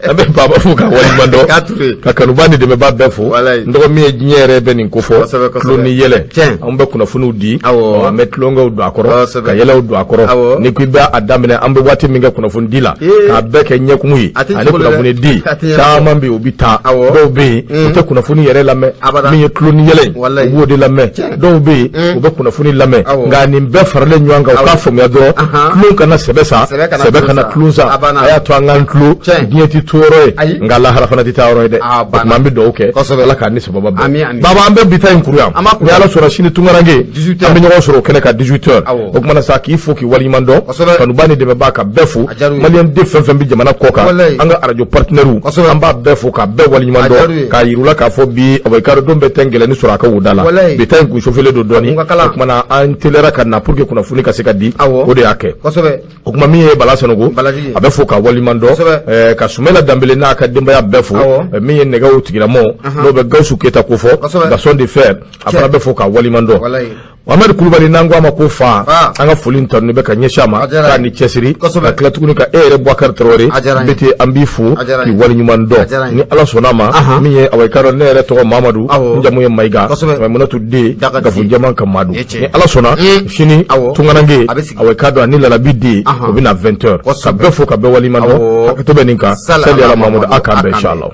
[SPEAKER 1] An bɛ Baba fo k'a waleɲuman dɔn.
[SPEAKER 2] K'a Ture.
[SPEAKER 1] Ka kanuba ni dɛmɛba bɛɛ fo.
[SPEAKER 2] Walayi.
[SPEAKER 1] N dɔgɔ min ye diɲɛ yɛrɛ bɛ nin ko fɔ.
[SPEAKER 2] Kosɛbɛ, kosɛbɛ.
[SPEAKER 1] Tulon ni yɛlɛ.
[SPEAKER 2] Tiɲɛ.
[SPEAKER 1] An bɛ kunnafoniw di.
[SPEAKER 2] Awɔ.
[SPEAKER 1] Ɔ, an bɛ tulonkɛw don a kɔrɔ.
[SPEAKER 2] Kosɛbɛ.
[SPEAKER 1] Ka yɛlɛw don a kɔrɔ.
[SPEAKER 2] Awɔ.
[SPEAKER 1] Ni ko i bɛ a daminɛ, an bɛ waati min kɛ kunnafoni di la.
[SPEAKER 2] Ee.
[SPEAKER 1] K'a bɛɛ kɛ ɲɛkumu ye.
[SPEAKER 2] A tɛ
[SPEAKER 1] Ani
[SPEAKER 2] sogo dɛ.
[SPEAKER 1] kunnafoni di.
[SPEAKER 2] A tɛ ɲɛnabɔ.
[SPEAKER 1] Caman bɛ yen, o bɛ taa.
[SPEAKER 2] Awɔ.
[SPEAKER 1] Dɔw bɛ yen, u tɛ kunnafoni yɛrɛ lamɛn.
[SPEAKER 2] Abada.
[SPEAKER 1] Min ye tulon ni yɛlɛ ye.
[SPEAKER 2] Walayi.
[SPEAKER 1] U b'o de lamɛn.
[SPEAKER 2] Tiɲɛ.
[SPEAKER 1] Dɔw bɛ yen, u bɛ kunnafoni lamɛn.
[SPEAKER 2] Awɔ.
[SPEAKER 1] Nka nin bɛɛ faralen ɲɔgɔn kan, u k'a faamuya dɔrɔn.
[SPEAKER 2] Ahan.
[SPEAKER 1] Tulon kana sɛbɛ sa.
[SPEAKER 2] Sɛbɛ kana
[SPEAKER 1] Sɛbɛ
[SPEAKER 2] tulon
[SPEAKER 1] kana
[SPEAKER 2] sa.
[SPEAKER 1] tulon sa.
[SPEAKER 2] A banna.
[SPEAKER 1] A y'a to an k'an tulo.
[SPEAKER 2] Tiɲɛ.
[SPEAKER 1] Diɲɛ tɛ to yɔrɔ ye.
[SPEAKER 2] Ayi.
[SPEAKER 1] Nka lahara fana tɛ taa yɔrɔ ye dɛ.
[SPEAKER 2] A
[SPEAKER 1] O
[SPEAKER 2] banna.
[SPEAKER 1] tuma an bɛ dugawu kɛ.
[SPEAKER 2] Kosɛbɛ.
[SPEAKER 1] Ala k'an ni sababa bɛn.
[SPEAKER 2] Ami, ami.
[SPEAKER 1] Baba, an bɛ bi ta in kuru yan.
[SPEAKER 2] An b'a kuru
[SPEAKER 1] Ni
[SPEAKER 2] yan.
[SPEAKER 1] Ala sɔnna, sini tunkaranke.
[SPEAKER 2] 18
[SPEAKER 1] An bɛ ɲɔgɔn sɔrɔ o kɛnɛ kan 18 heures.
[SPEAKER 2] Awɔ.
[SPEAKER 1] O kumana sa, k'i fo k'i waleɲuman dɔn.
[SPEAKER 2] Kosɛbɛ.
[SPEAKER 1] Kanuba ni dɛmɛbaa ka bɛɛ fo.
[SPEAKER 2] A diyara u ye.
[SPEAKER 1] Maliyɛn den fɛn fɛn bɛ jamana kɔ kan.
[SPEAKER 2] Walayi.
[SPEAKER 1] An ka arajo partenaires.
[SPEAKER 2] Kosɛbɛ.
[SPEAKER 1] An b'a bɛɛ fo k'a bɛɛ waleɲuman
[SPEAKER 2] A diyara u
[SPEAKER 1] dɔn.
[SPEAKER 2] ye.
[SPEAKER 1] K'a yir'u la k'a fɔ bi, awa, i ka dɔn don bɛɛ tɛ ngɛlɛnni sɔrɔ a ka woda la.
[SPEAKER 2] Walayi.
[SPEAKER 1] Bi ta in kun sofelen don dɔɔni.
[SPEAKER 2] A kun ka kalan.
[SPEAKER 1] O kumana an teliyara ka na pour que kunnafoni ka se ka di.
[SPEAKER 2] Awɔ.
[SPEAKER 1] O de y'a kɛ.
[SPEAKER 2] Kosɛbɛ.
[SPEAKER 1] O kuma, min ye Bala Sanogo,
[SPEAKER 2] Balajigi.
[SPEAKER 1] a bɛ fo ka waleɲuman dɔn.
[SPEAKER 2] Kosɛbɛ.
[SPEAKER 1] Ka Sumala Danbele n'a ka denbaya bɛɛ fo.
[SPEAKER 2] Awɔ.
[SPEAKER 1] Min ye nɛgɛw tigilamɔgɔ, n'o bɛ Gawusu Keyita ko fɔ,
[SPEAKER 2] Kosɛbɛ.
[SPEAKER 1] Gaston de Fer, a fana bɛ fo ka waleɲuman dɔn.
[SPEAKER 2] Walayi.
[SPEAKER 1] Mohamed Kulubali, n'an ko a ma ko fa,
[SPEAKER 2] Fa.
[SPEAKER 1] an ka foli tanu bɛ ka ɲɛsin a ma
[SPEAKER 2] A diyara
[SPEAKER 1] k'a
[SPEAKER 2] n ye.
[SPEAKER 1] ni cɛsiri.
[SPEAKER 2] Kosɛbɛ.
[SPEAKER 1] Ka tila tuguni ka e yɛrɛ Boubacar Traoré
[SPEAKER 2] A diyara n ye.
[SPEAKER 1] Bete, an b'i fo
[SPEAKER 2] A diyara n
[SPEAKER 1] k'i
[SPEAKER 2] ye.
[SPEAKER 1] waleɲuman
[SPEAKER 2] A
[SPEAKER 1] dɔn.
[SPEAKER 2] diyara n ye.
[SPEAKER 1] Ni Ala sɔnna a ma, min ye awa, i ka dɔn ne yɛrɛ tɔgɔ Mamadu, n jamu ye Mayiga,
[SPEAKER 2] Kosɛbɛ.
[SPEAKER 1] Mayimunatu den,
[SPEAKER 2] Dakati.
[SPEAKER 1] Gafo Jama ka Madu.
[SPEAKER 2] Ye tiɲɛ.
[SPEAKER 1] Ni Ala sɔnna, sini tunkaranke,
[SPEAKER 2] A bɛ sigi.
[SPEAKER 1] awa, i ka dɔn ani Lalabi den, o bɛ na 20 heures. Ka bɛɛ fo ka bɛɛ waleɲuman dɔn.
[SPEAKER 2] Awɔ.
[SPEAKER 1] Hakɛto bɛ nin kan.
[SPEAKER 2] Sali
[SPEAKER 1] Sali
[SPEAKER 2] ala
[SPEAKER 1] ala Mamadu,
[SPEAKER 2] Mamadu,
[SPEAKER 1] a k'an
[SPEAKER 2] a
[SPEAKER 1] bɛn
[SPEAKER 2] k'an bɛn.
[SPEAKER 1] inshallah.